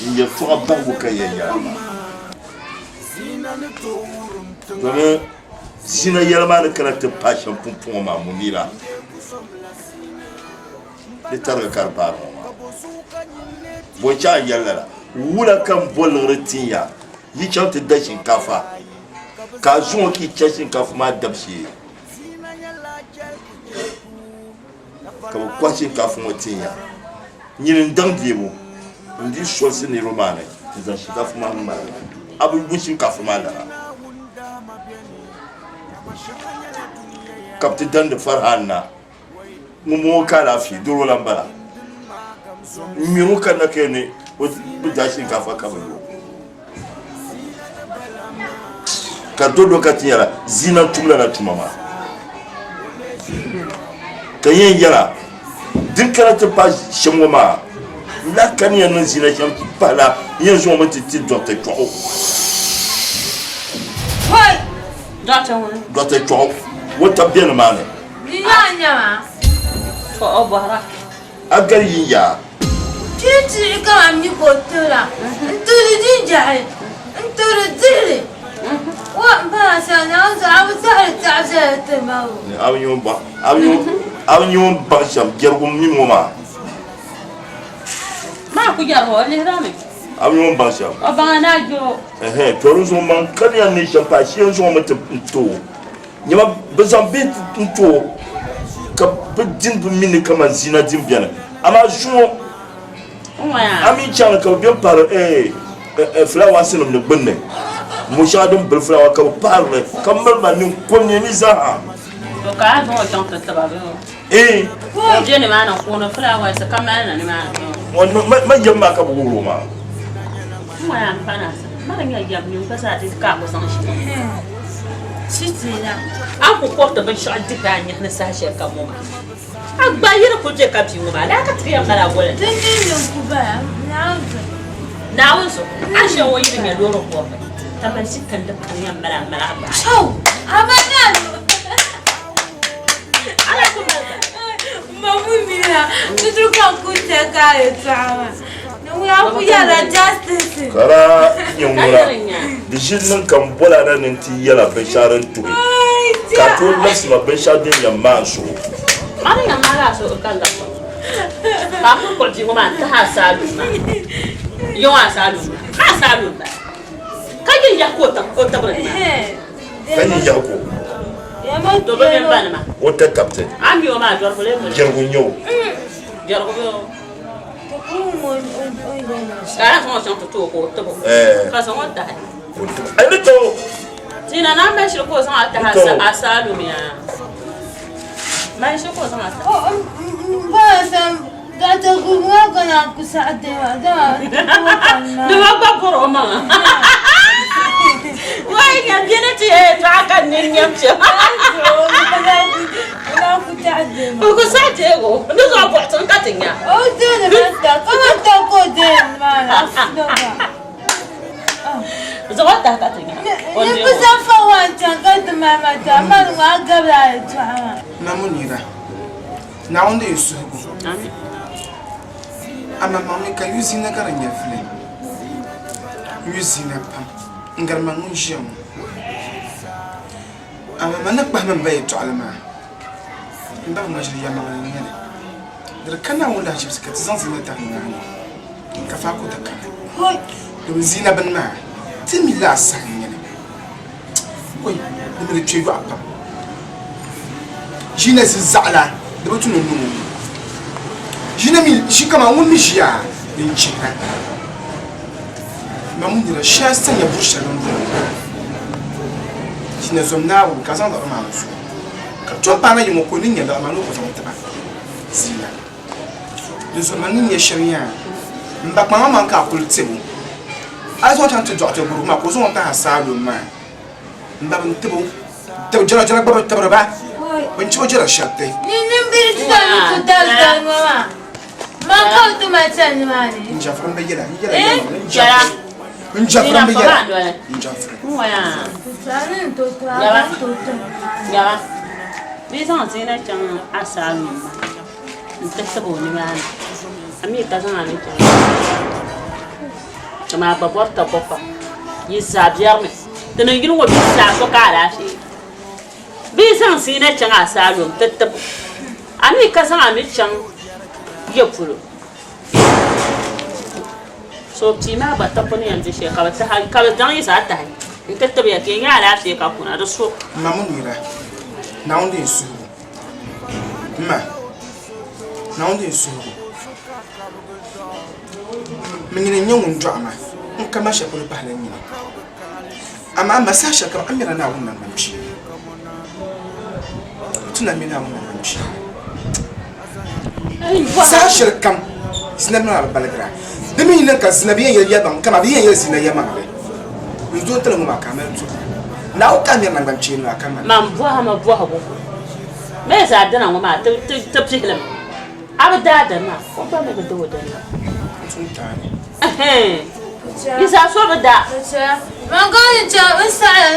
Speaker 2: n yɛltɔɣa bahigu ka yɛn yɛla maa. Domin zina yɛla maa ni kana ti paai shɛm pumpɔŋɔ maa Munira di tariga ka di paari ŋɔ maa. Bɔnchɛ a yɛli lala wula ka m bo liɣiri tin ya yi chaŋ ti da shinkaafa ka a zuŋɔ ka yi chɛ shinkaafa maa dabu shee. Ka bɛ kɔhi shinkaafa ŋɔ tin ya. Nyini n-daŋ deebu n-di solisi niriba maa ni n-zaŋ shinkaafa maa ŋmari la. A bi yu shinkaafa maa lala. Ka bɛ ti dandi Farhan na, ŋumbɔŋɔ ka alaafee, doro la m-bala. M-miri o kanna ka yɛli ni o bi daa shinkaafa ka bi yu. Ka do ka ti nyɛla zina tum lala tuma maa ka yɛn yɛla din kana ti paai shɛm ŋɔ maa n lahi kani yɛn niŋ zina shɛm pahila n yɛn zaŋ mi ti ti dɔkta chɔɣu dɔkta chɔɣu o tabi bɛ nimaani A gari yin yaa.
Speaker 3: Chichiri kaman mi ka o tibira, n-tiri jinjɛhi, n-tiri dihili. Wa m-pahi a sani, Naawuni zuɣu, a bi taɣiri taɣi viɛla tiri ma o.
Speaker 2: A bi nya o ni baŋ shɛm jɛrigu m-mi ŋɔ maa.
Speaker 5: Maa ku jɛrigu o lihira mi.
Speaker 2: A bi nya o ni baŋ shɛm.
Speaker 5: O baŋ a ni a jɛro.
Speaker 2: Ɛhɛn, to di zuɣu man kariya ni shɛm pahi shee n-zaŋ o mi ti n-ti o. Nyama bɛ zaŋ bɛ n-ti o ka bɛ din bi mi ni kaman zina din beni. Amaa zuŋɔ a mi chaŋ ka bɛ beni pahiri fulaawaasinim ni gbunni, mo shɛŋa din bili fulaawa ka bɛ pahiri li ka miri ba niŋ kom ni ni zaaha.
Speaker 5: To ka a zaŋ o chaŋ ti tiba bee?
Speaker 2: Ee.
Speaker 5: O je nimaani n-kuuni fulaawaasi ka mali na nimaani bee?
Speaker 2: Ma yɛm maa ka bɛ wuhiri o maa.
Speaker 5: N ŋɔ yaa m-pa na sa. Ma di nyɛ yɛm nyin gba zaa di ka a ku zaŋ ʒili. A ni ku kɔriti binshɛɣu dihiri a nyahi ni saha shɛli kam ŋɔ maa, a gba yi di kul be ka bia ŋɔ maa laa ka ti yɛn mali a goli ni. Naawuni zuɣu, a ni shɛli ŋɔ yi di nyɛ loori kɔrili, ka mali ʒi tandi kam yɛn mali a mali a gbaai. A lahi ku mali ba.
Speaker 2: Ka daa nyɛ ŋuna di ʒi niŋ ka m bol a na ni nti yɛl a binshɛɣu din tuhi, ka a tooi labisi ma binshɛɣu din yɛn maai n suhu. Ka nyin yahi ka o tatabti jɛrigu n-nyɛ o.
Speaker 6: Namunira, Naawuni di yi suhigu. Amaŋmaŋ mi ka yu zina ka di nyɛ vili. N yu zina pam n-gari man ŋun ʒiya ŋɔ. Amaa man ni kpahim m ba yɛtɔɣili maa, m ba bi ŋma ʒili yɛlimaŋli n-nyɛ li. Di di ka Naawuni lahiʒibisi ka ti zaŋ zina tahi naani ka faako ti kana. Domin zina bini maa, ti mi laa saha n-nyɛ li. Oi, di mi di kpe yɔɣu pam. Ʒina zi zaɣila di bi tu ni niŋ o. Ʒina mi ʒi kaman ŋun mi ʒiya din chihira. Ma ŋun nira shɛli sanya buri shɛli din bɔŋɔ. Ʒina zom Naawuni ka zaŋ liɣiri maa n-zo. Ka bɛ tom paana yiŋɔ ka o ni nya liɣiri maa ni o ku zaŋ ti ba Zina. Dinzuɣu man ni nya shɛm yaa, m ba kpaŋ amaŋ ka a kul tib o. A yi zaŋ o chaŋ ti dɔɣite gurugu maa ka o zaŋ o tahi a saalom maa, m ba bɛ ni tib o. Jɛrajɛra gba bi tibiri ba, bɛ ni chɛ o jɛra shɛriti. N jɛfiri m bi yɛla, n yɛla yɛlimaŋli, n jɛfiri, n jɛfiri m bi yɛla, n jɛfiri.
Speaker 5: Bɛ zaŋ Zina chaŋ Asalom maa n-ti tib o nimaani, a mi ka zaŋ a ni chaŋ dama a ba bɔri tɔbbo pam. Yi zaa biɛrimi, ti niŋ yili ŋɔ bɛ zaa so ka alaafee. Bɛ zaŋ Zina chaŋ Asalom ti tib o, a mi ka zaŋ a mi chaŋ ya polo. So pii maa gba tɔbbo ni yɛn di shɛli ka bɛ zaŋ yi zaa tahi n-ti tib ya ka yi nya alaafee ka kuna di so.
Speaker 6: M ma Munira, Naawuni di n suhigu. M ma, Naawuni di n suhigu. M nyini n-nyɛ ŋun dɔɣi ma, n ka ma shɛli polo pahila nyini. Amaa m ma saha shɛlikam a mirila Naawuni naŋgbankpeeni. Di tu ni a mi Naawuni naŋgbankpeeni. Saha shɛlikam zina maa bi baligira. Di mi yi niŋ ka zina bi yɛn yɛli yɛlimaŋli kaman bɛ yɛn yɛli zina yɛlimaŋli. N zo n-tili ŋɔ maa ka a mali tuhi. Naawuni ka a miri naŋgbankpeeni maa ka mani.
Speaker 5: Man bɔhimi bɔhigu mii zaa dina ŋɔ maa ti pihili mi. A bi daa dini maa, o gba mi bi di o dini maa.
Speaker 6: N tum taali.
Speaker 5: Yi zaa so bi da.
Speaker 3: Man ka ni chaŋ n saɣaya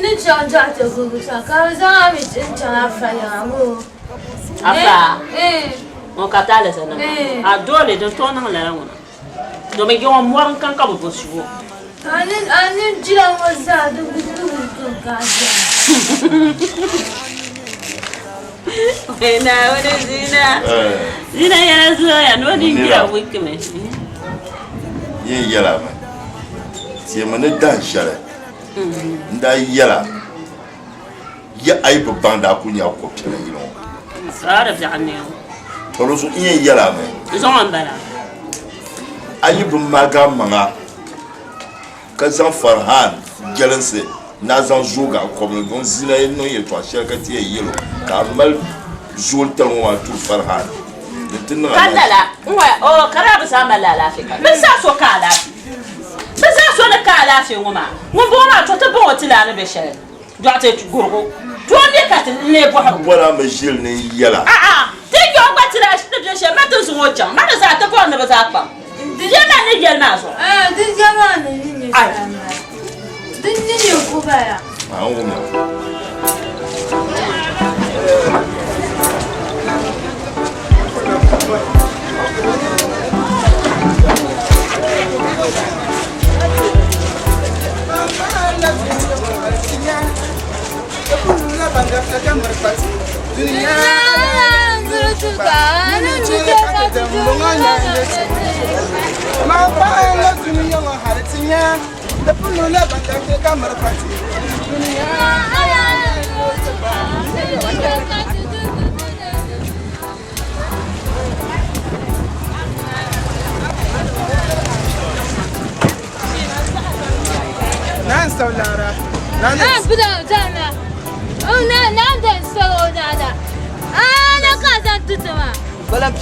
Speaker 3: ni chaŋ dɔɣite gubu sa ka bɛ zaŋ a mi n-chaŋ afa yiŋa ŋɔ.
Speaker 5: Afa ŋɔ ka ti alizanda maa. A doole din tooi niŋ lala ŋɔ na. Domin yi ŋɔ mɔri n-kan ka bi bo suhu.
Speaker 3: A ni jila ŋɔ zaa di bi tum ka a
Speaker 5: jɛma. Naawuni zina. Zina yɛla zooya ni o din jila wikimi.
Speaker 2: Yin yɛla mi teemi ni dahin shɛli n daa yɛla ya a yi bi baŋ daa ku nya ko piɛla yili ŋɔ.
Speaker 5: Saara biɛɣu nɛɛŋ.
Speaker 2: To di zuɣu n yɛn yɛla mi.
Speaker 5: N zaŋ o m-bala.
Speaker 2: A yi bi maagi a maŋa ka zaŋ Farhan jɛlinsi ni a zaŋ zoogi a kɔbili ni zina yi niŋ yɛltɔɣa shɛli ka ti yɛn yɛl o ka a mali zooli tali ŋɔ maa turi Farhan ni ti niŋ a
Speaker 5: Ka lala n waya o ka daa bi zaa mali alaafee ka bɛ zaa so ka alaafee bɛ zaa so ni ka alaafee ŋɔ maa ŋun bɔŋɔ maa to ti bɔŋɔ ti laa ni be shɛli Dɔɣite gurigu tooi be ka ti n-lee bɔhir o.
Speaker 2: Bɔra mi ʒili ni yɛla.
Speaker 5: A'a, ti yɔɣu gba ti daa ni be shɛm, ma ti zaŋ o chaŋ, ma ni zaa ti bɔri ni bɛ zaa kpaŋ bia maa ni yɛli maa zuɣu.
Speaker 3: A'a, di bia maa ni ni nyɛ shɛli m-bala. Di ni nyɛ kubala.
Speaker 2: A ni wum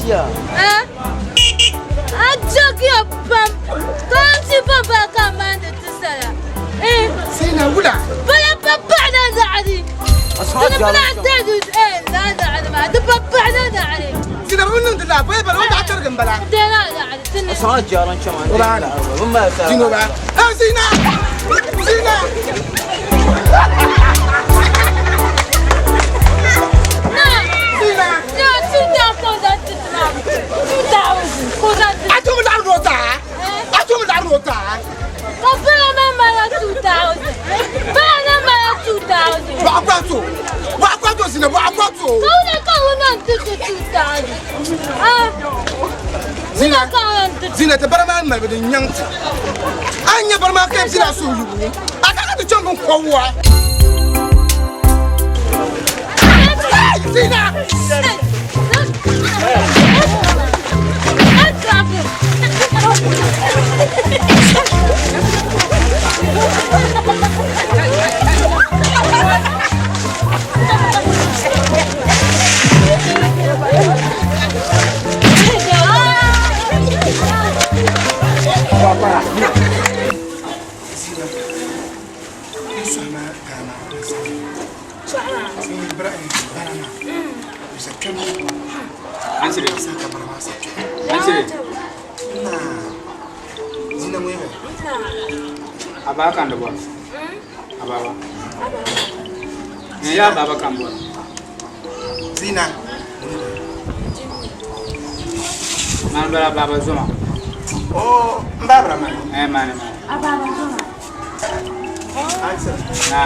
Speaker 2: ya.
Speaker 6: Zina ti bara maa malibu din nyaŋ ti. A nya bara maa ka zina suhu yubu. A ka ka ti chaŋ bin kɔwa. Zina!
Speaker 8: A ba kan da bɔ a baba ne ya baba kan bɔ
Speaker 6: Zina
Speaker 8: man bala baba zoma
Speaker 6: Oh, mbabra man.
Speaker 8: Eh mane mane.
Speaker 3: A baba zoma.
Speaker 6: Answer.
Speaker 8: Na.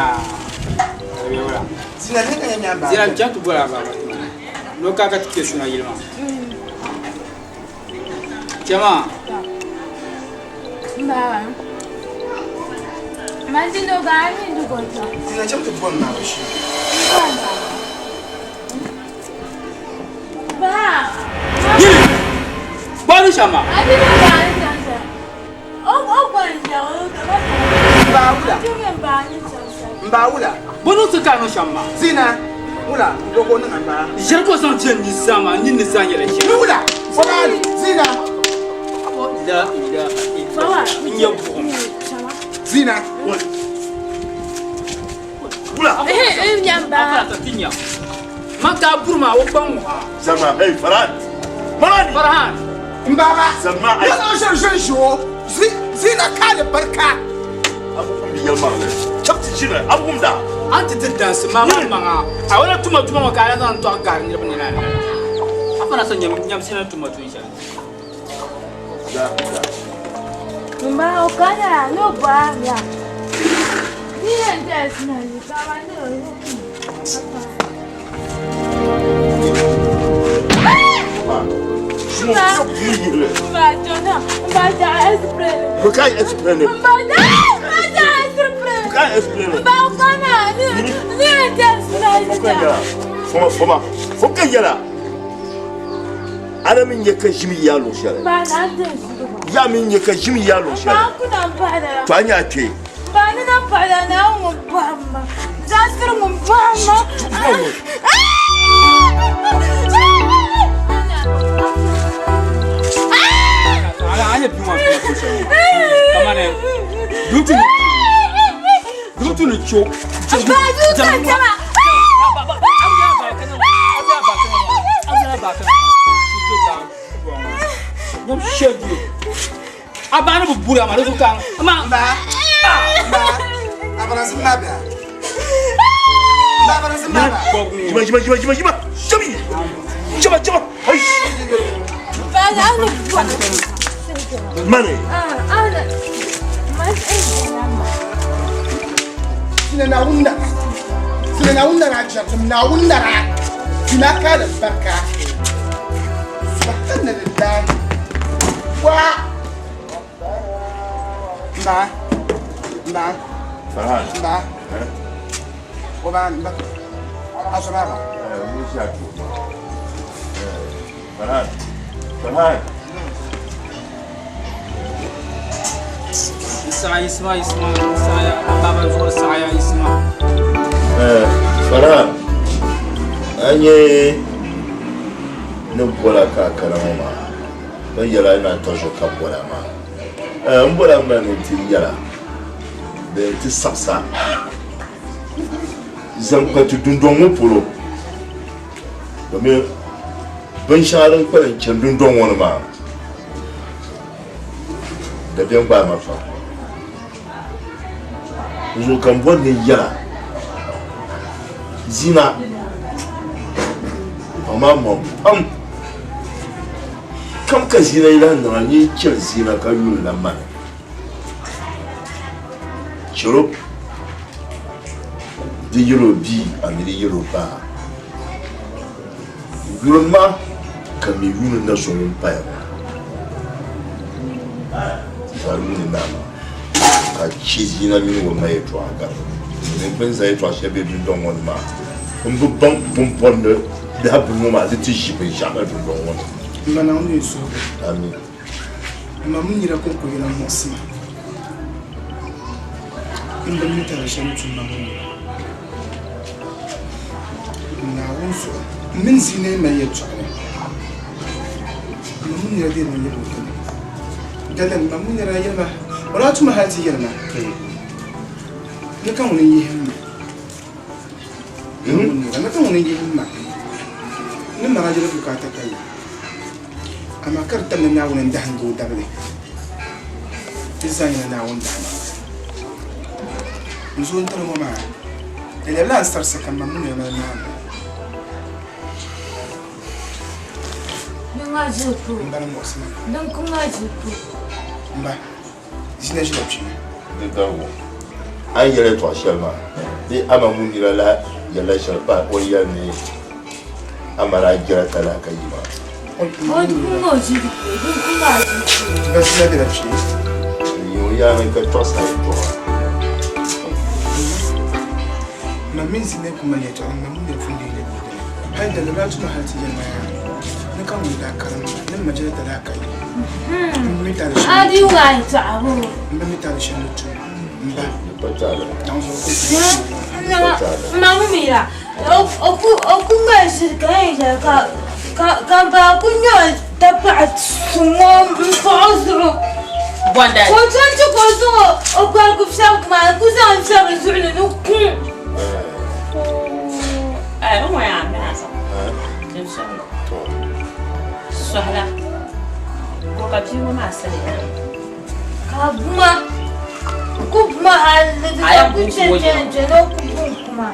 Speaker 8: Be wala.
Speaker 6: Zina ne kan nya ba.
Speaker 8: Zina jatu bɔla baba no ka ka tike suna yilma. Chama.
Speaker 3: Baba. Manjino ga ni ndu goto.
Speaker 6: Zina cham to bon na ba shi.
Speaker 3: Ba.
Speaker 8: Bɔli shama.
Speaker 3: Ani na ba ni sansa. O o gwa nja o ka ba.
Speaker 6: Ba wula.
Speaker 3: Chumi ba ni sansa.
Speaker 6: Mba wula.
Speaker 8: Bɔnu ti ka no shama.
Speaker 6: Zina wula dogo ni ngamba.
Speaker 8: Ʒiri ko zaŋ tiɛ ni zama ni ni zaa nyɛla
Speaker 6: Ni wula. Fo Zina.
Speaker 8: La ilaha
Speaker 3: Bawa.
Speaker 8: illallah. N nyɛ buɣum.
Speaker 6: Zina.
Speaker 2: Wula.
Speaker 3: Eh eh nyamba.
Speaker 8: A fara ti nya. Man ka burma o gbaŋ ŋɔ.
Speaker 2: Zama, hey, Farhan. Farhan.
Speaker 8: Farhan.
Speaker 6: Mbaba.
Speaker 2: Zama, ai.
Speaker 6: Ya zan shan shan sho. Zina ka da barka.
Speaker 2: Abubuwan biyar ma ne. Chapti shi ne, abubuwan da.
Speaker 8: An ti ti dansi maa maa maŋa. A wala tuma tuma ŋɔ ka a la zaŋ tɔɣi gari niriba ni na. A fana sa nyam nyam sina tuma tun shɛli.
Speaker 2: Da, da.
Speaker 3: Mba o kana no ba ya. Ni ne des na ni baba ni o. Mba jona, mba da explain.
Speaker 2: Bukai explain.
Speaker 3: Mba da, mba da explain.
Speaker 2: Bukai explain.
Speaker 3: Mba o kana ni ni ne des na ni.
Speaker 2: Fokan yɛla. Foma, foma. Fokan yɛla. Ala min ye ka jimi ya lo shɛli.
Speaker 3: Mba na des.
Speaker 2: Ya min ye ka jimi ya lo
Speaker 3: Mba
Speaker 2: shɛli.
Speaker 3: ku na ba da.
Speaker 2: To an y'a to yen.
Speaker 3: Mba ni na ba da na ŋun ba ma. Zasir ŋun ba ma.
Speaker 8: Ala an ye bi ŋɔ tuma tun shɛli. Kamani dugu ni dugu ni co.
Speaker 3: Ba du ka jama.
Speaker 8: A baani bi buri ama di zuɣu ka ama.
Speaker 6: Mba. Mba. Abara zin ma ba. Mba abara zin ma ba.
Speaker 2: Jima, jima, jima, jima, jima. Jami. Jima, jima. Ayi.
Speaker 3: Ba na ni ba.
Speaker 2: Mane.
Speaker 3: Ah, ah, ma
Speaker 6: Zina na wunda. Zina na wunda na jartum na wunda na. Zina ka da barka. Subhanallah. Wa. Mba. Mba.
Speaker 2: Farhan.
Speaker 6: Mba. O ba mba. Aso ba ba.
Speaker 2: Mun sha to. Farhan. Farhan.
Speaker 8: Saɣa yisima yisima saɣaya a baba zuɣu saɣaya yisima.
Speaker 2: Farhan. An ye ne bɔra k'a kalama ma. Ban yɛla ina tɔjɔ ka bɔra ma. N bɔra ma ni ti yɛla. Bɛn ti sabisa. Zaŋ kpa ti dundɔŋ ŋɔ polo. Domin binshɛŋa din kpalim chani dundɔŋ ŋɔ ni maa, dabiɛm gbaai ma pam. N zuɣu ka n bɔri ni yɛla zina amaa mɔŋ pam kam ka zina yi lahi niŋ a ni chɛri zina ka yuli la mani chɛro di yɛl o bia a mi di yɛl o baa yuli ma ka mi yuuni na so ŋun paya ŋɔ ka yuuni naa maa ka chɛ zina mini o ma yɛltɔɣa gari domin bɛ ni zaŋ yɛltɔɣa shɛli be dundɔŋ ŋɔ ni maa n bi baŋ pumpɔri ni biɛhi bini ŋɔ maa di ti ʒi binshɛɣu na dundɔŋ ŋɔ ni.
Speaker 6: Mba na ŋun suhigu.
Speaker 2: Amin.
Speaker 6: Mba mun yira konko yɛla muɣisi ma. N bi mi tari shɛm tum ma ŋun yɛla. Naawuni zuɣu m mini zina yi mali yɛltɔɣili. Mba mun yira deei ma yɛli o dini. Dalin ma mun nira yɛli ma, o daa tuma hali ti yɛli ma ni ka ŋuni n-yihi m ma. Ni ka ŋuni n-yihi m ma ni mara jiri bukaata ka yi. Amaa ka di tam ni Naawuni n-dahindi o dabili. Di zaa nyɛla Naawuni dahima. N zo n-tali ŋɔ maa, di lɛbila n sarisi ka m ma mun nira mali naani. M ba ni muɣisi ma. M ba, zina ʒila kpe.
Speaker 2: Di garigu, a ni yɛli yɛtɔɣ shɛli maa bee a ma ŋun nira la yɛlila shɛli pahi o ni yɛli ni a ma daa jɛra talahi ka yi maa.
Speaker 6: M ba zina bela kpe.
Speaker 2: N yi o yaani ka tɔɣisi a yɛtɔɣa.
Speaker 6: Ma mini zina ku mali yɛtɔɣa, m ma ŋun nira pun deei la bia dini. Hal daliri daa tuma hal ti yɛli ma yaa ni ka ŋun daa karim ma ni m ma jɛla daa ka yi. M mi taali shɛli m ba mi taali shɛli ni tum m ba. Naawuni zuɣu ka o tum.
Speaker 3: Ma mi mi la o ku ŋmali shiri ka yɛn yɛli ka ka ba ku nyɛ tapaɣa suŋ o m-paɣ o zuɣu.
Speaker 5: Bɔndali.
Speaker 3: Ka o chaŋ ti ka o zaŋ o gbarigu fiɛbigu maa n-ku zaŋ fiɛbi zuɣu ni ni kum.
Speaker 5: Sɔhila ko ka bia ŋɔ maa sali ya.
Speaker 3: Ka buma ku buma hali di ka ku chɛ chɛ chɛ ni o ku bum kuma.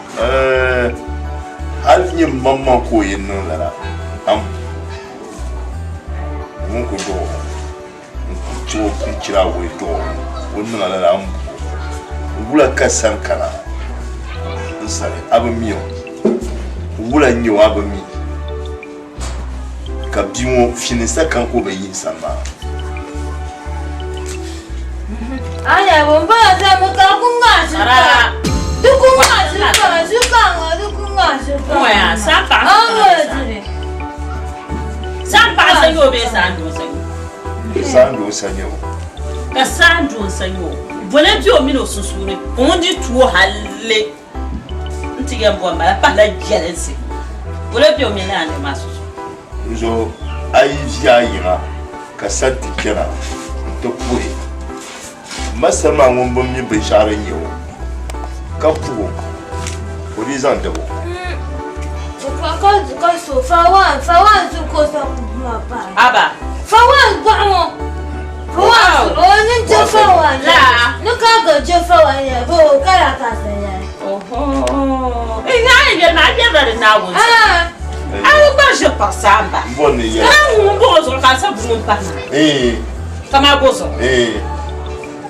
Speaker 2: Hali nyɛ maŋmaŋ ka o yɛn niŋ lala am ŋun ku duɣi o n ku chɛ o ku chira awɔi duɣi o o ni niŋ a lala am wula ka sani kana n sani a bi mi o wula n nyɛ o a bi mi ka bia ŋɔ filinsa kam ka o bi yihi sani maa.
Speaker 3: Anya bo n bala sa mi ka ku ŋmaa shiri ka di ku ŋmaa shiri ka shiri ka ŋɔ di ku ŋmaa shiri ka.
Speaker 5: Ŋɔ ya san paɣa san paɣa sa nyɛ o bee san doo sa nyɛ o.
Speaker 2: San doo sa nyɛ o.
Speaker 5: Ka san doo sa nyɛ o bole bɛ o mini o sunsuuni ka ŋun di tuo halli n ti yɛn bɔri mala pahila jɛlinsi bole bɛ o mini lala niri maa sunsuuni.
Speaker 2: N-zo a yi ʒi a yiŋa ka sa ti kpɛna nti puhi m ma sani maa ŋun bi mi binshɛɣu din nyɛ o, ka puh o, ka o dii zaŋ dab o.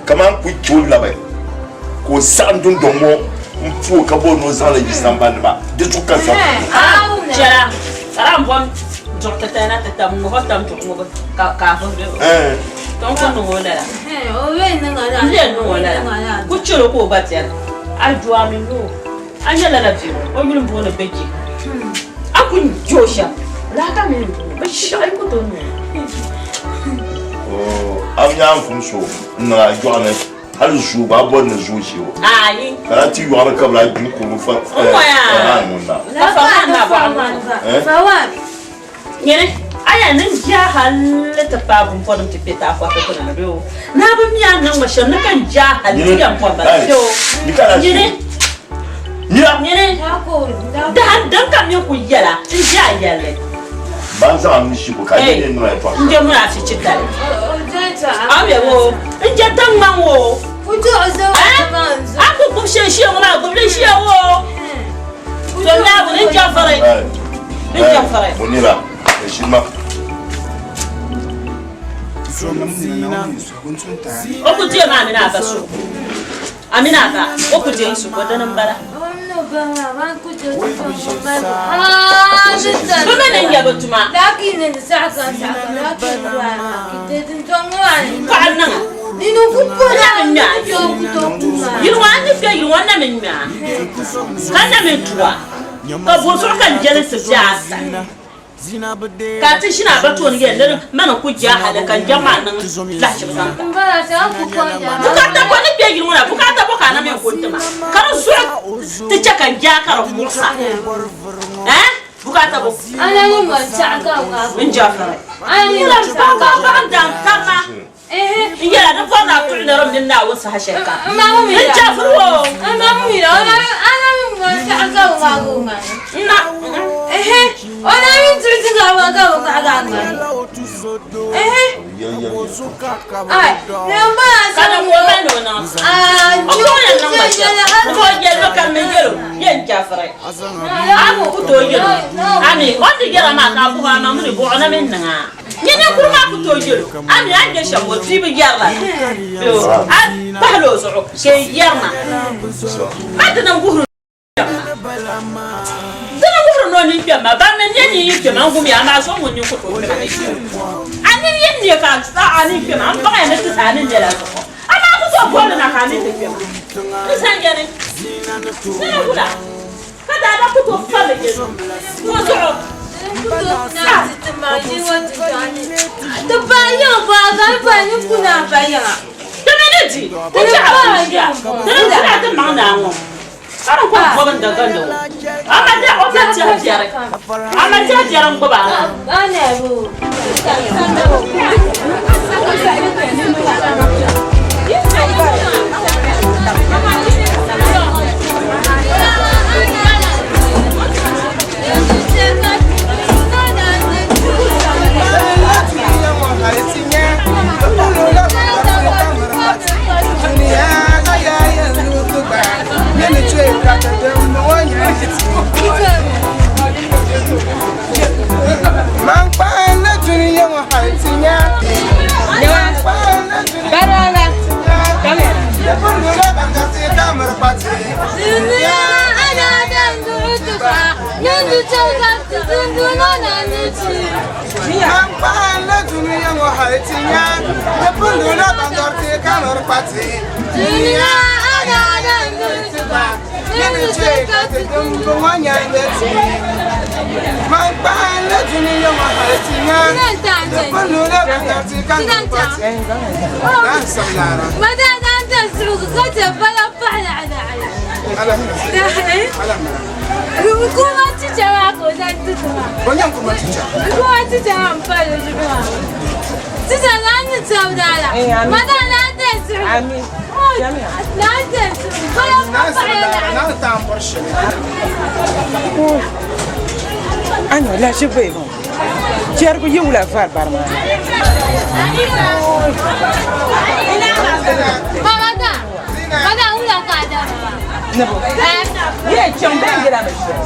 Speaker 2: Kaman ku chɛ o labi ka o saɣim dundɔŋ ŋɔ m-pu o ka bɔri ni o zaŋ li yi sambani ni maa, di zuɣu ka zaŋ.
Speaker 5: A nyɛ lala bia ŋɔ, o yuli m-booni Beji. A ku je o shɛm, lala ka mi m-booni binshɛɣu yi ku tooi niŋ
Speaker 2: o. A nyaanvum so n-niŋ a yɔɣu ni hali zoo gba a bɔri ni zoo ʒe o.
Speaker 5: Ayi.
Speaker 2: Ka a ti yɔɣu ni ka bɛ lahi gbi n-kuri fa
Speaker 5: N-ŋɔya.
Speaker 2: ŋun na.
Speaker 5: Ka fa maa na bɔɣu ŋɔ. Nyini, a yɛn niŋ jia hali ti paai bumpɔrim ti kpe taakɔriti ti ni bɛ o. Naa bi mi a ni niŋ ma shɛm ni ka n jia hali ti yɛn bɔri ba bɛ o. Nyini, nyini, dahin din ka mi ku yɛla n jia yɛlli.
Speaker 2: Ban zaŋ a nuu shibu ka a nyɛ ni niŋ a yɛtɔɣa shɛm.
Speaker 5: N je munaafichi tali. A bɛ o, n je tiŋgbaŋ o. A ku gbubi shɛli ʒiya ŋɔ maa, gbubili ʒiya o. To Naawuni n jɛfiri. N jɛfiri.
Speaker 2: Munira, ʒima.
Speaker 5: O ku deei maa mini a ba so. A mini a ba, o ku deei su ko dini m-bala. Bɛ mi ni nya bɛ tuma. Paɣa niŋa. Na mi ŋme a yili ŋɔ, a ni kpe yili ŋɔ na mi ŋme a. Ka na mi tua, ka bɔzuɣu ka n jɛlinsi be a sani. Ka a ti ʒini a ba tooni yɛli ni mani n-ku je a hali ka n jɛm maa niŋ lahichibu zaŋ ti a. Bukaata bɔ ni kpe yili ŋɔ na, bukaata bɔ ka a na mi n-ku ti ma, ka di zuɣu ti chɛ ka n je a ka di muɣis a. Ɛɛh! Bukaata bɔ? N jɛfiri. N ba ba ba n daŋ karima. N yɛla di bɔri ni a tuɣi niriba mini Naawuni saha shɛli kam. N chɛfiri o. Ka niŋ ka o mali ni o niŋ. O ka o yɛn niŋ ma shɛm. N ka o yɛli mi ka m mi yɛl o, Yɛn chɛfiri. A mi o ku tooi yɛl o. A mi o ni ti yɛra maa ka a bɔh o, Amaa mini bɔɣu na mi niŋ a? Nyini ninkuri maa ku tooi yɛl o, A mi a ni nyɛ shɛm ŋɔ, bia bi yɛri lala. Bee a kpahila o zuɣu ka yi yɛrina. A dini n-wuhiri maa. Dini wuhiri ni o nini kpɛm maa, ban mi nyɛ nini yi kpɛm a n gumiya, amaa so ŋun nini ku tooi kpɛma ni kpɛm. A nini yi ne ka a nini kpɛma, n baŋya ni ti a ni ne la zuɣu. Amaa ku tooi bolli na ka a nini ti kpɛma. N zan ya ni nini wula ka daadam ku tooi fa li nyɛ o zuɣu. Ti mi ni di, ti chaɣa ʒiya, ti ni ʒiya ti maŋ naa ŋɔ. Ka di kɔŋ bɔbi n dagandi o. Ama da o ka tɛhi biɛri. Ama tɛhi biɛri n gbubi a maa.
Speaker 9: Ano la shi bai mo. Jɛrigu yi wula vari bari maa. Nebo. Ye chaŋ bɛ n yɛla mi shɛli.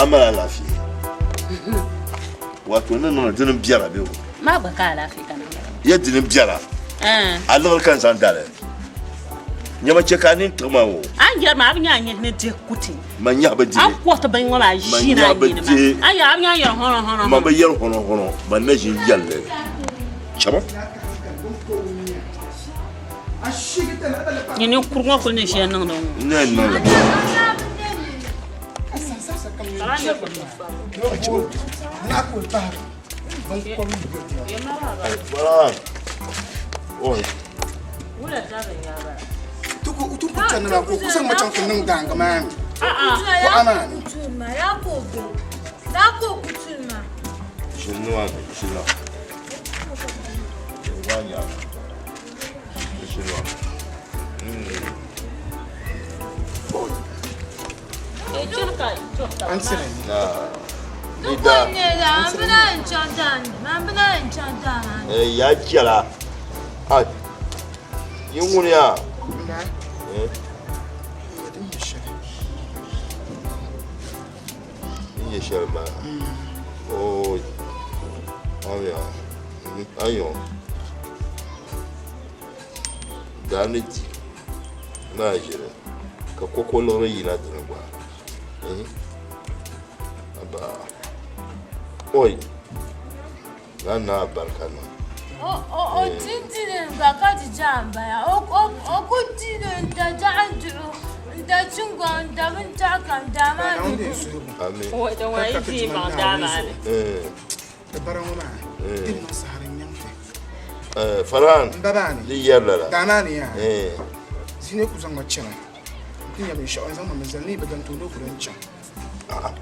Speaker 2: A mali alaafee. Wato ni niŋ dini biɛra bɛ o.
Speaker 5: Maa gba ka alaafee ka niŋ.
Speaker 2: Ya dini biɛra. A liɣiri ka n zaŋ dali. Nyama chɛ ka a nini tiɣi ma o.
Speaker 5: A ni yɛri maa a bi nya a nyini ni dihi kuti.
Speaker 2: Ma nyahi bi dihi.
Speaker 5: A ni kɔriti bini ŋɔ maa ʒiina a nyini maa. A yɛri a bi nya a yɛri hɔnɔ hɔnɔ.
Speaker 2: Ma bi yɛri hɔnɔ hɔnɔ ban na ʒin yɛli li. Chama.
Speaker 5: Nyini kuri ŋɔ kuli ni ʒiya niŋdi ŋɔ.
Speaker 2: N na yɛn niŋ li. Ya jɛla a yi ŋuni yaa n nyɛ shɛli maa ooi ayo daa ni di naa ʒiri ka koko liɣiri yina dini gba aba oi na naa barika niŋ
Speaker 3: O dindini gba ka di jahi m-bala. O ku dini n-da jahi n-duɣu n-da chingɔŋ n-da binshɛɣu kam daa maa ni.
Speaker 2: Farhan di yɛri lala.
Speaker 6: Zine ku zaŋ ma chana n-ti nya binshɛɣu n zaŋ ma mi zali ni yi bi dani tooi ni o ku lan chaŋ.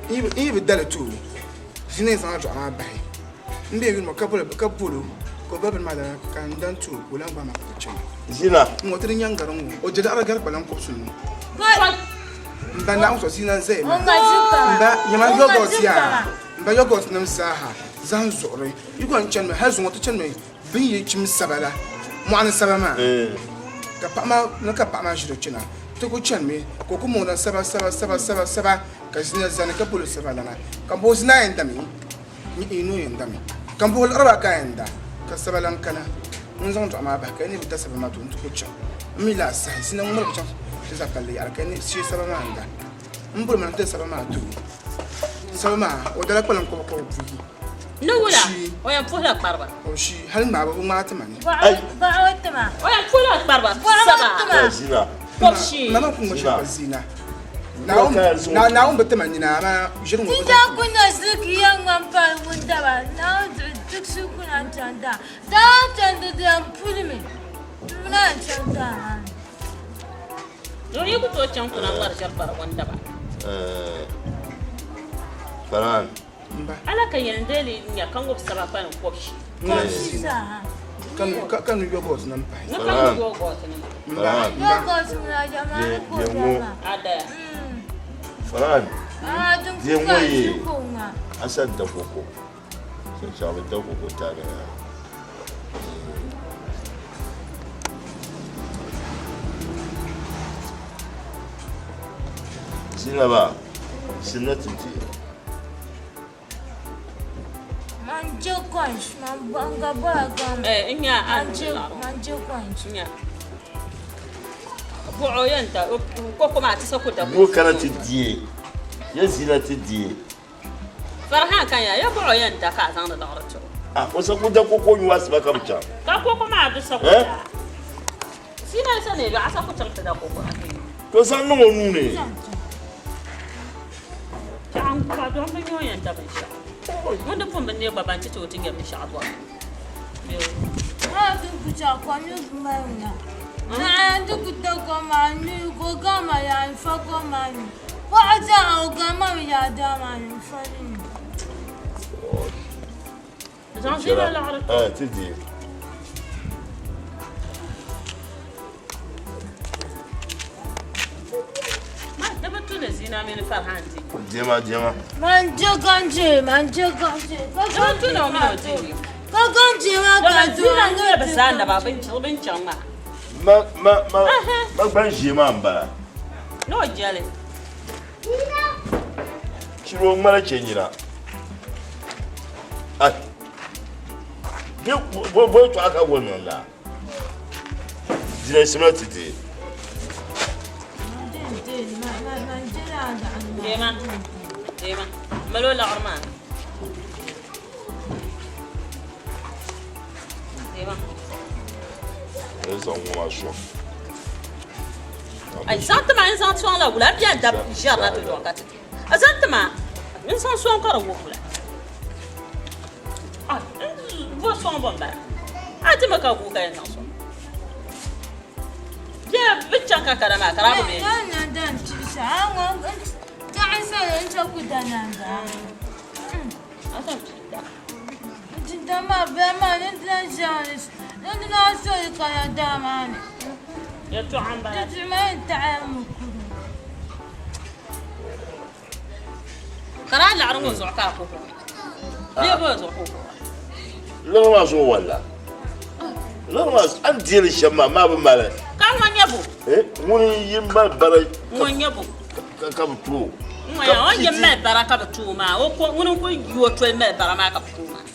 Speaker 6: N yi bi dali ti o, ʒini n zaŋ a dɔɣu maa bahi. M be yuli ŋɔ ka bol o ka o ba bini maa dana ka n dan ti o ka o lan gbaai ma ka ti chaŋ.
Speaker 2: Zina.
Speaker 6: N ŋɔ ti di nyaŋ gariŋ ŋɔ, o je daɣiri gari kpalaŋ kɔbisinu. M ba Naawuni sɔ zina n-zaya maa. M ba, nyama yogurt yaa, m ba yogurt nim zaaha, zahim zuɣuri. Yi gba n chanimi, hali zuŋɔ ti chanimi bɛ ni yi chim saba la, mɔɣu ni saba maa, ka paɣa maa ni ka paɣa maa ʒiri chana, ti ku chanimi ka o ku moona saba, saba, saba, saba, saba, ka zina zani ka boli saba lana, ka m bɔhi zina a yɛn dami? N no yɛn dami, ka m bɔhi liɣiri ka a yɛn da? Ka saba lan kana ŋun zaŋ dɔɣu maa bahi, ka yi ni bi da saba maa to n ti ku chaŋ. M mi lahi sahi zina ŋ-ŋmaligi chaŋ ti za palli yaɣili ka yi ni shee saba maa n-da. M boli ma ni ti saba maa ti o. Saba maa, o dala kpalim kɔbikɔbi buyi.
Speaker 5: Ni wula, o yɛn puhila kpariba.
Speaker 6: O shi, hali ŋmaabu bi ŋmaai ti ma ni.
Speaker 3: Baɣa o tima.
Speaker 5: O yɛn puhila kpariba saba. Kɔbishii.
Speaker 6: Mama ku ŋma shɛli pa zina. Naawuni bi ti ma nina, amaa ʒiri ŋɔ
Speaker 3: Ti daa ku na ziligi ya ŋmani pali ŋun daba, Naawuni diɣi tigisi kuna n-chaŋ daa. Daa chandi di yɛn pulimi, ti mi naan chaŋ daa maa ni.
Speaker 5: Doo yi ku tooi chaŋ kuna ŋmari ʒiri pari ŋun daba.
Speaker 2: Farhan.
Speaker 5: Ala ka yɛn deei li nya ka ŋubi saba kpalim kɔbshi.
Speaker 3: Kɔbshi zaa.
Speaker 6: Ka nu yogurt nim pahi.
Speaker 5: Ni ka nu yogurt nim.
Speaker 2: Farhan.
Speaker 3: Yogurt ŋuna jama ni ko jama.
Speaker 5: Adaya.
Speaker 2: Farhan.
Speaker 3: Ah, dun
Speaker 2: Ye
Speaker 3: ku
Speaker 2: ŋɔ
Speaker 3: ka
Speaker 2: ye
Speaker 3: ko ŋa.
Speaker 2: asa da koko. Shinshɛɣu bi da koko taali yaa. Zinaba, sinna ti di.
Speaker 3: Man je kɔnch, man bɔŋga bɔla gam.
Speaker 5: Eh, n nya a
Speaker 3: Man je, man je kɔnch.
Speaker 5: Nya. Buɣu yɛn ta, koko maa ti sa ku da.
Speaker 2: Ŋɔ kana ti die, ya zina ti die.
Speaker 5: Farhan kan ya, ya buɣu yɛn da ka a zaŋdi liɣiri ti o.
Speaker 2: Ah, o sa ku da koko nyu asiba ka bi chaŋ.
Speaker 5: Ka koko maa di sa ku
Speaker 2: Eh?
Speaker 5: da. Sina sa ne a sa ku chaŋ ti da koko a ti.
Speaker 2: To zaŋ niŋ o nuu ni.
Speaker 5: Paɣa n ka dɔn bi nyɛ yɛn da binshɛɣu. Ŋun di pun bi ne gba ban ti ti o ti nyɛ binshɛɣu bɔri.
Speaker 3: Maa di ku chaŋ kom ni mali ŋa. Naa di ku da kom maa nyu ka o gama yaa n fa kom maa nyu. Paɣa zaa o gama mi yaa daa maa nyu n fa li nyu.
Speaker 5: Zaŋ zina laɣiri
Speaker 2: Eh, ti di.
Speaker 5: Ma di bi tu ni zina mini Farhan di.
Speaker 2: Diɛma, diɛma.
Speaker 3: Man je ganje, man je ganje. Ka
Speaker 5: Di bi tu ni o mini o di.
Speaker 3: Ka ganje maa ka
Speaker 5: Dama zina nyɛla bi zaa naba bin chaŋ maa.
Speaker 2: Ma, ma, ma, ma gban ʒee maa m-bala.
Speaker 5: Ni o jɛli.
Speaker 2: Chiri o ŋmana chɛ nyina. Ai. Bɛ bo bo tɔɣa ka wo niŋ la. Dina simla ti deei.
Speaker 5: Deema, deema, mali o laɣiri maa. Deema.
Speaker 2: N zaŋ ŋɔ maa sɔŋ.
Speaker 5: Ai zaŋ ti ma n zaŋ sɔŋ la wula a bia dab ʒɛrila ti dɔŋ ka ti di. A zaŋ ti ma n zaŋ sɔŋ ka di wuhi wula. A n bo sɔŋ bo m-bala. A dimi ka guui ka yɛn zaŋ sɔŋ. Bia bi chaŋ ka kana maa ka daa bi be. Yɛltɔɣa m-bala. Ka daa laɣiri ŋɔ zuɣu ka a kuhiri bee bɔ zuɣu ka o kuhira?
Speaker 2: Liɣiri maa zuɣu walla. Liɣiri maa a ni deei li shɛm maa, maa bi mali.
Speaker 5: Ka ŋɔ nyɛ bo?
Speaker 2: Ŋuni yi mali bara
Speaker 5: Ŋɔ nyɛ bo?
Speaker 2: ka bi tooi o.
Speaker 5: Ŋɔ ya, o ni yi mali bara ka bi tooi o maa, o ko ŋuni n-kuli yi o toli mali bara maa ka bi tooi o maa.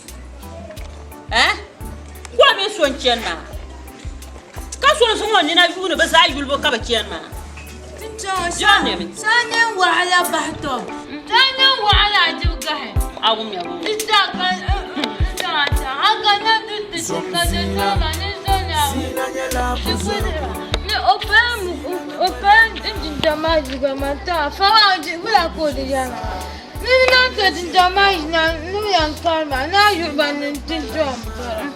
Speaker 5: Eh? Ko mini so n-chani maa. Ka so n-zaŋ o nina yuuni bɛ zaa yulibu ka bɛ chani maa.
Speaker 3: Saa neen waɣila bahi tɔb. Saa neen waɣila dibu gahi.
Speaker 5: A wumya boo.
Speaker 3: Di zaa ka n zaŋ a chaŋ. A ka na du ti ti ka di zaa ni zo Naawuni. Di kuli ni o pala o pala n jinjam maa zuɣu maa tiŋa fa maa wula ka o di yɛli maa. Ni ni niŋ ka jinjam maa yina ni o yɛn kari maa ni a yuhi ba ni n ti dɔn bara.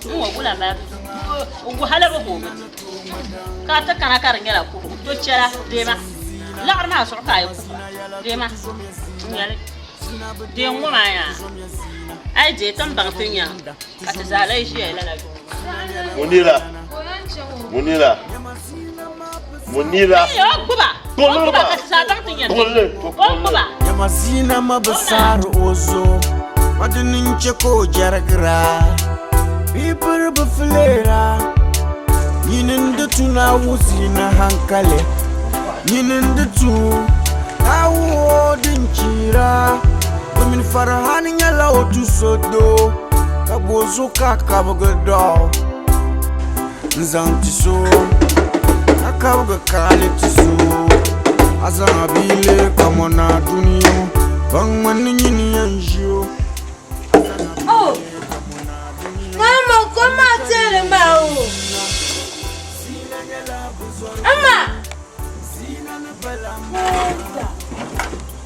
Speaker 5: N ŋɔ wula mali wahala bi boogi ka a ti kana ka di nyɛla kuhigu to chɛla deema laɣari maa zuɣu ka a yi kuhira deema n nyɛli dee ŋɔ maa yaa a yi deei ti ni baŋ ti nya ka ti zaa lahi ʒiya lala zuɣu
Speaker 2: Munira Munira Munira
Speaker 5: o gbuba o gbuba ka ti zaa baŋ ti nya o gbuba
Speaker 1: Yama zina ma bi saari o zuɣu ma dini n-chɛ ka o jɛrigira bibiri bi fileera nyini n-di tu Naawuni zina hankali nyini n-di tu Naawuni o din chiira domin Farhan nyɛla o tuso doo ka bo o zuɣu ka kabigi dɔɣu n-zaŋ ti so ka kabigi kaali ti so a zaŋ a bia leei kamɔna dunia ŋɔ ban ŋmani nyini yɛn ʒi o.
Speaker 3: Oh! Mama, kom maa teeri maa o. Ama!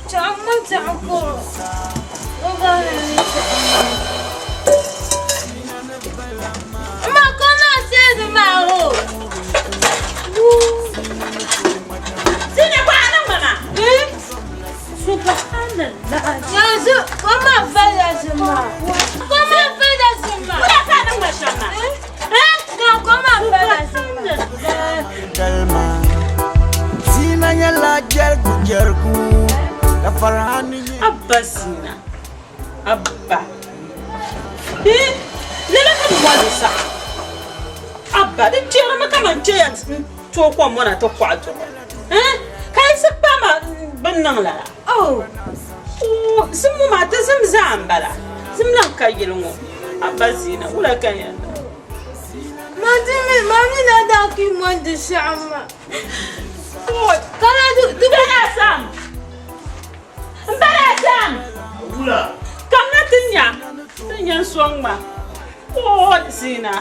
Speaker 3: Chaŋ mo chaŋ ko. O ba ni chaŋ. Ama kom maa teeri maa o.
Speaker 5: Zina gba a niŋ ma maa. Subhanallah.
Speaker 3: Yanzu kom maa fɛla zima. Kom maa fɛla zima.
Speaker 5: Wula ka a niŋ ma shɛm maa?
Speaker 3: Eh? Na kom maa fɛla zima.
Speaker 1: Kalma Zina nyɛla jɛrigu jɛrigu ka Farhani nyɛ
Speaker 5: Abba Zina Abba Eh lala ka bɛ bɔli saha Abba di chɛrimi kaman chɛya n tooi kom ŋɔ na ti kɔɣi duɣu Eh ka yi si kpa ma bini niŋ lala Oh zim ŋɔ maa ti zim zaa m bala zim lan ka yili ŋɔ Abba Zina wula ka n yɛn niŋ.
Speaker 3: Ma di mi ma mi na daa ki ŋɔ di shɛɣu maa. Kana di di
Speaker 5: Bala Asam! M bala Asam!
Speaker 2: Wula!
Speaker 5: Kamina ti nya ti nya n sɔŋ ma. Oo Zina,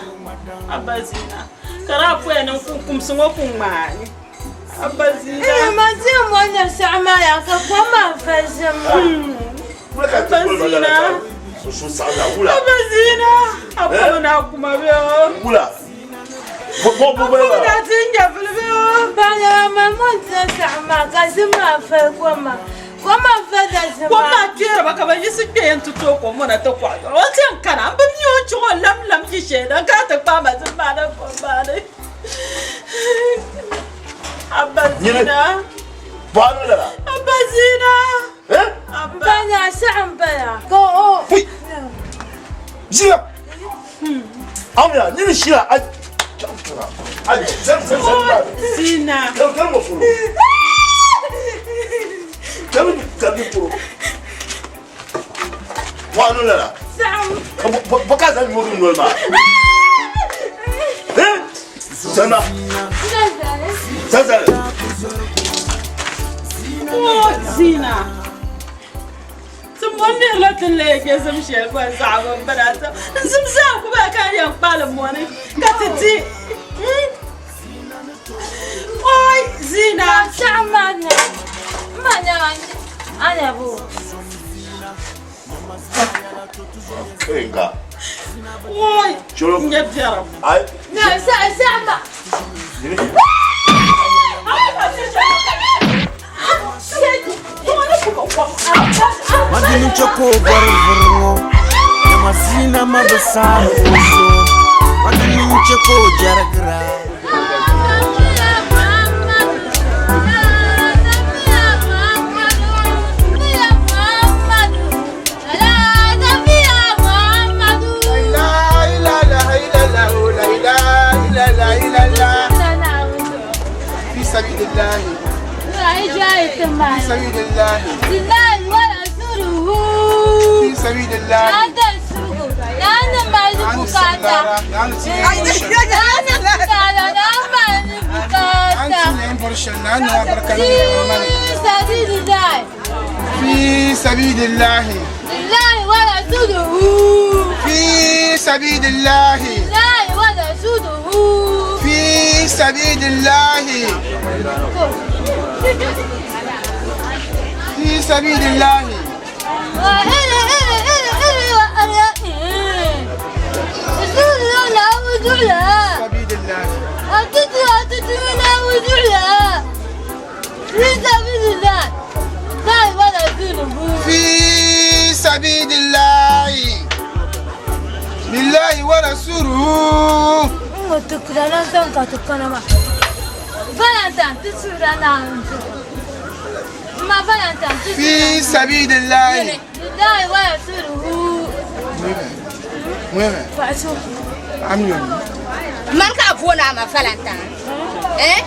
Speaker 5: Abba Zina, ka daa poya ni n ku kumsi ŋɔ ku ŋmaai. Abba Zina.
Speaker 3: Ina ma di ŋɔ na shɛɣu maa yaa ka kom maa fali shɛm maa.
Speaker 5: Abba Zina.
Speaker 2: Wula!
Speaker 5: Abba Zina, a polo ni a kuma bɛ o.
Speaker 2: Wula! Bo bo bo
Speaker 5: A polo ni a ti nya vuli bɛ o.
Speaker 3: Bala ma mo di na shɛɣu maa ka zim maa fali kom maa. Kom maa fali da zim
Speaker 5: Kom
Speaker 3: maa.
Speaker 5: maa kpɛri ba ka ba yiɣisi kpɛ n ti tooi kom ŋɔ na ti kɔɣi o ti yɛn kana n bi mi o chaŋ o lam lam ʒi shɛli na ka ti kpaai ma zim maa ni kom maa ni. Abba Zina.
Speaker 2: Bɔhiri lala.
Speaker 5: Abba Zina.
Speaker 2: Eh?
Speaker 5: Abba.
Speaker 3: Bala shɛɣu n bala ka o.
Speaker 2: Pui. Ʒiya. Amina, nini ʒiya a a zan zan zan.
Speaker 5: Zina.
Speaker 2: Kar kar ma furo. Kar Ka bi polo. Waɣa lala. Bɔ ka zaŋ nyɔri noli maa. Sana. Sazali.
Speaker 5: Oh, Zina. Ti mɔnirila ti leei nyɛ zim shɛli gba zaɣ bi bina zim zaa ku bala ka yɛn kpaali mɔni ka ti di. Oi, Zina.
Speaker 2: Kenga.
Speaker 5: Oi, nyɛ biɛrim.
Speaker 2: Ai.
Speaker 1: Madini che ka o bɔri vuri ŋɔ Nyama zina ma bi saari o zuɣu Madini che ka o jɛrigira.
Speaker 6: في سبيل الله في سبيل الله في سبيل الله في سبيل الله في سبيل الله في سبيل الله في سبيل الله سبيل الله في سبيل الله لله ورسوله. في سبيل الله.
Speaker 10: Man ka voona ma falantan eh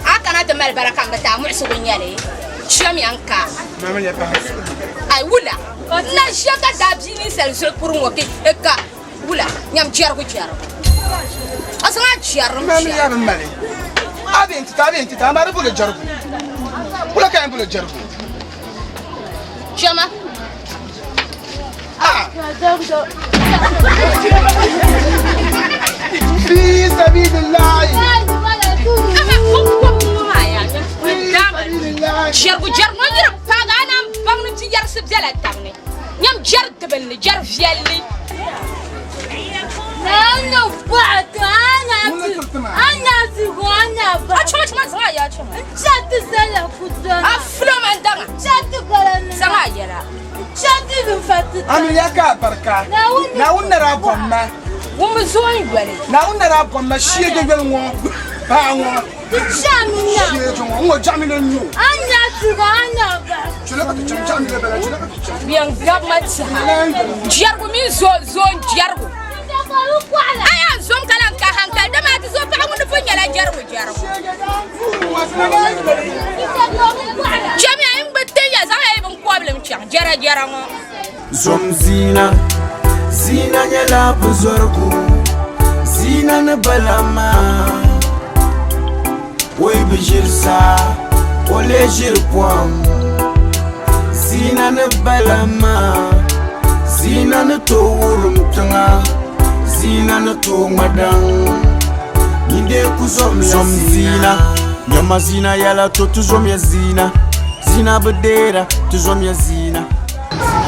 Speaker 10: a kana ti mali baraka n bi ti a muɣisigu n nyɛli chɛmiya n ka ai wula n na ʒiya ka daa bia ninsal zuɣu puri ŋɔ ka wula nyam jɛrigu jɛrigu a zaŋ a jɛri
Speaker 6: Mami ya bi mali. A bɛ n ti ta, a bɛ n ti ta, amaa di bolo jɛrigu. Wula ka yɛn bolo jɛrigu?
Speaker 10: Chɛma.
Speaker 6: في سبيل الله.
Speaker 10: Jɛrigu jɛrigu ŋɔ niriba paaga a naan baŋ ni ti yɛrisi bela tab ni nyam jɛri dibinli jɛri viɛlli. A fulo man daŋa zaŋ a yɛla.
Speaker 6: Amiliya ka barika. Naawuni na daa bɔm ma.
Speaker 10: Ŋun bi zo n yoli.
Speaker 6: Naawuni na daa bɔm ma shee yoli ŋɔ baa ŋɔ. Shee ŋɔ ŋɔ jaɣami lo nyo. Chula ka ti chaŋ jaɣami lo bala chula ka ti chaŋ.
Speaker 10: Bɛn gabi ma tiha. Jɛrigu mini zo zo n jɛrigu. A yaa zom ka lan ka hankali dama a ti zo paɣa ŋun ni pun nyɛla jɛrigu jɛrigu. Chamiya n bi tin ya zaŋ ya yi binkɔbilim chaŋ jɛra jɛra ŋɔ.
Speaker 1: Zom zina, zina nyɛla buzɔrigu, zina ni bala maa. O yi bi ʒiri saa, o lee ʒiri pɔhim. Zina ni bala maa, zina ni tooi wurim tiŋa, zina ni tooi ŋma daŋ. Nyin dee ku zomla zom zina, nyama zina yɛla to ti zomya zina, zina bi deera ti zomya zina.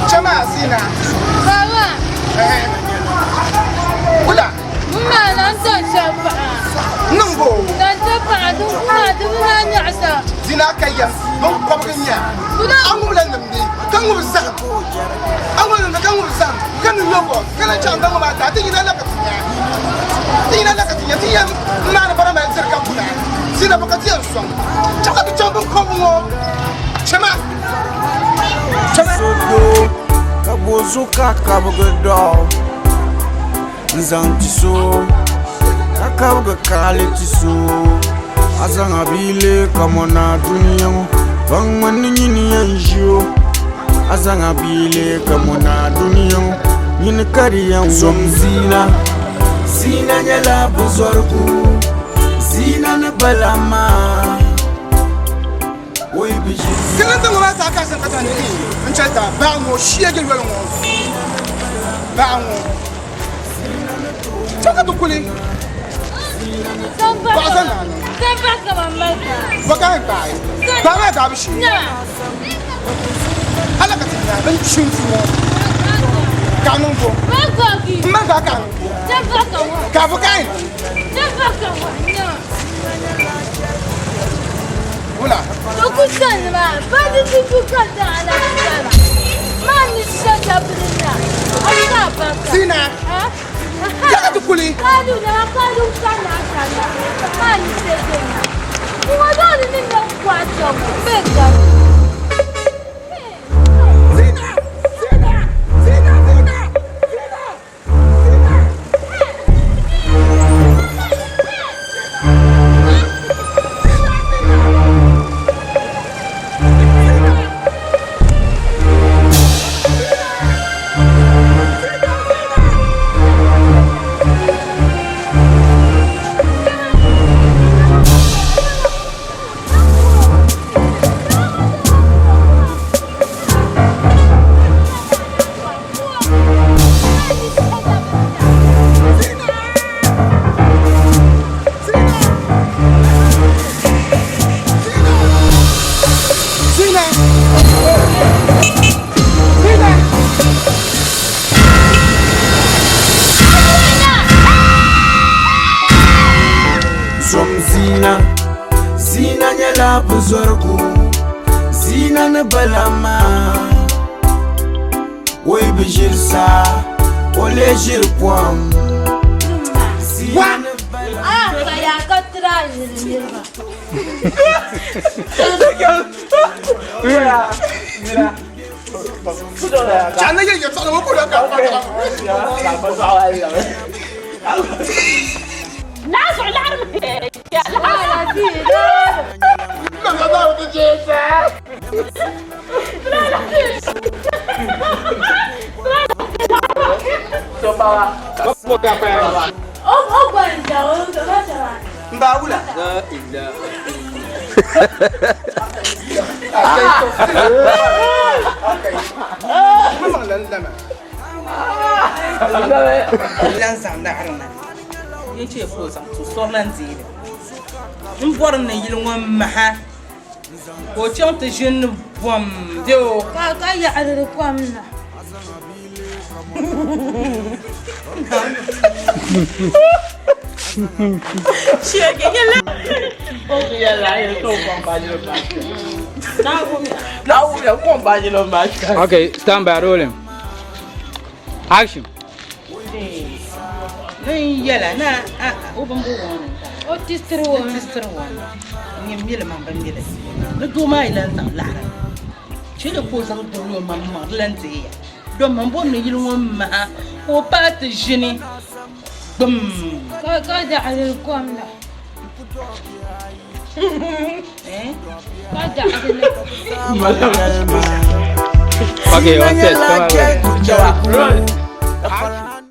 Speaker 6: Chama zina.
Speaker 3: Baba.
Speaker 6: Wula.
Speaker 3: Mma na n zaŋ shɛli paɣa.
Speaker 6: Niŋ bo.
Speaker 3: Na n ti paɣa din kuma di bi na nyaɣisa.
Speaker 6: Zina ka yɛm bin kɔbigi nya. A ŋubila nimdi ka ŋubi zahim. A ŋubi nimdi ka ŋubi zahim ka ni nyɔbɔ ka lan chaŋ daŋ ŋɔ maa daa ti yina la ka ti nya. Ti yina la ka ti nya ti yɛn maani bara mali diri ka kuna. Zina bɔ ka ti yɛn sɔŋ. Chaŋ ka ti chaŋ bin kɔbigi ŋɔ. Chama. Chama.
Speaker 1: Sodo ka bo zuɣu ka kabigi dɔɣu n zaŋ ti so ka kabigi kaɣali ti so a zaŋ a bia lee kamɔna dunia ŋɔ. Baŋ ni nyini yɛn ʒi o, a zaŋ a bia leei ka mo naa dunia ŋɔ, nyini ka di yɛn zom Zina. Zina nyɛla buzɔrigu, Zina ni bala maa, o yi bi ʒi.
Speaker 6: Kini tiŋ maa zaa ka zan ka tani n chɛli ta baɣa ŋɔ shia je yoli ŋɔ baɣa ŋɔ chɛ ka ti kuli baɣa zan naa niŋ bɔ ka yɛn kpaai baɣa maa gaabu shee hali ka ti nya bin chinti ŋɔ ka niŋ bo n mali baɣa ka niŋ bo ka bo ka yɛn Wula. Zina. Yaka ti kuli. Zina. Zina. Zina. Zina. Zina.
Speaker 1: Zom zina, zina nyɛla buzɔrigu, zina ni bala maa. O yi bi ʒiri saa, o lee ʒiri pɔhim.
Speaker 9: N bɔri ni yili ŋɔ maha ka o chaŋ ti ʒini ni bom bɛ o.
Speaker 3: Ka yaɣiri di kom na.
Speaker 11: Okay, stand by, rolling. Action.
Speaker 9: N yɛla na o bin bo wɔni
Speaker 3: O tistiri wɔni.
Speaker 9: Tistiri wɔni. N nyɛ mili man bin mili. Ni doo maa yi lan zaŋ laɣiri. Chɛ li ka o zaŋ doli o maŋ maŋ di lan deeya. Dom man bɔri ni yili ŋɔ maha ka o paai ti ʒini gbum.
Speaker 3: Ka daɣiri kom la. Ka daɣiri li.
Speaker 11: Okay, on set. Come on.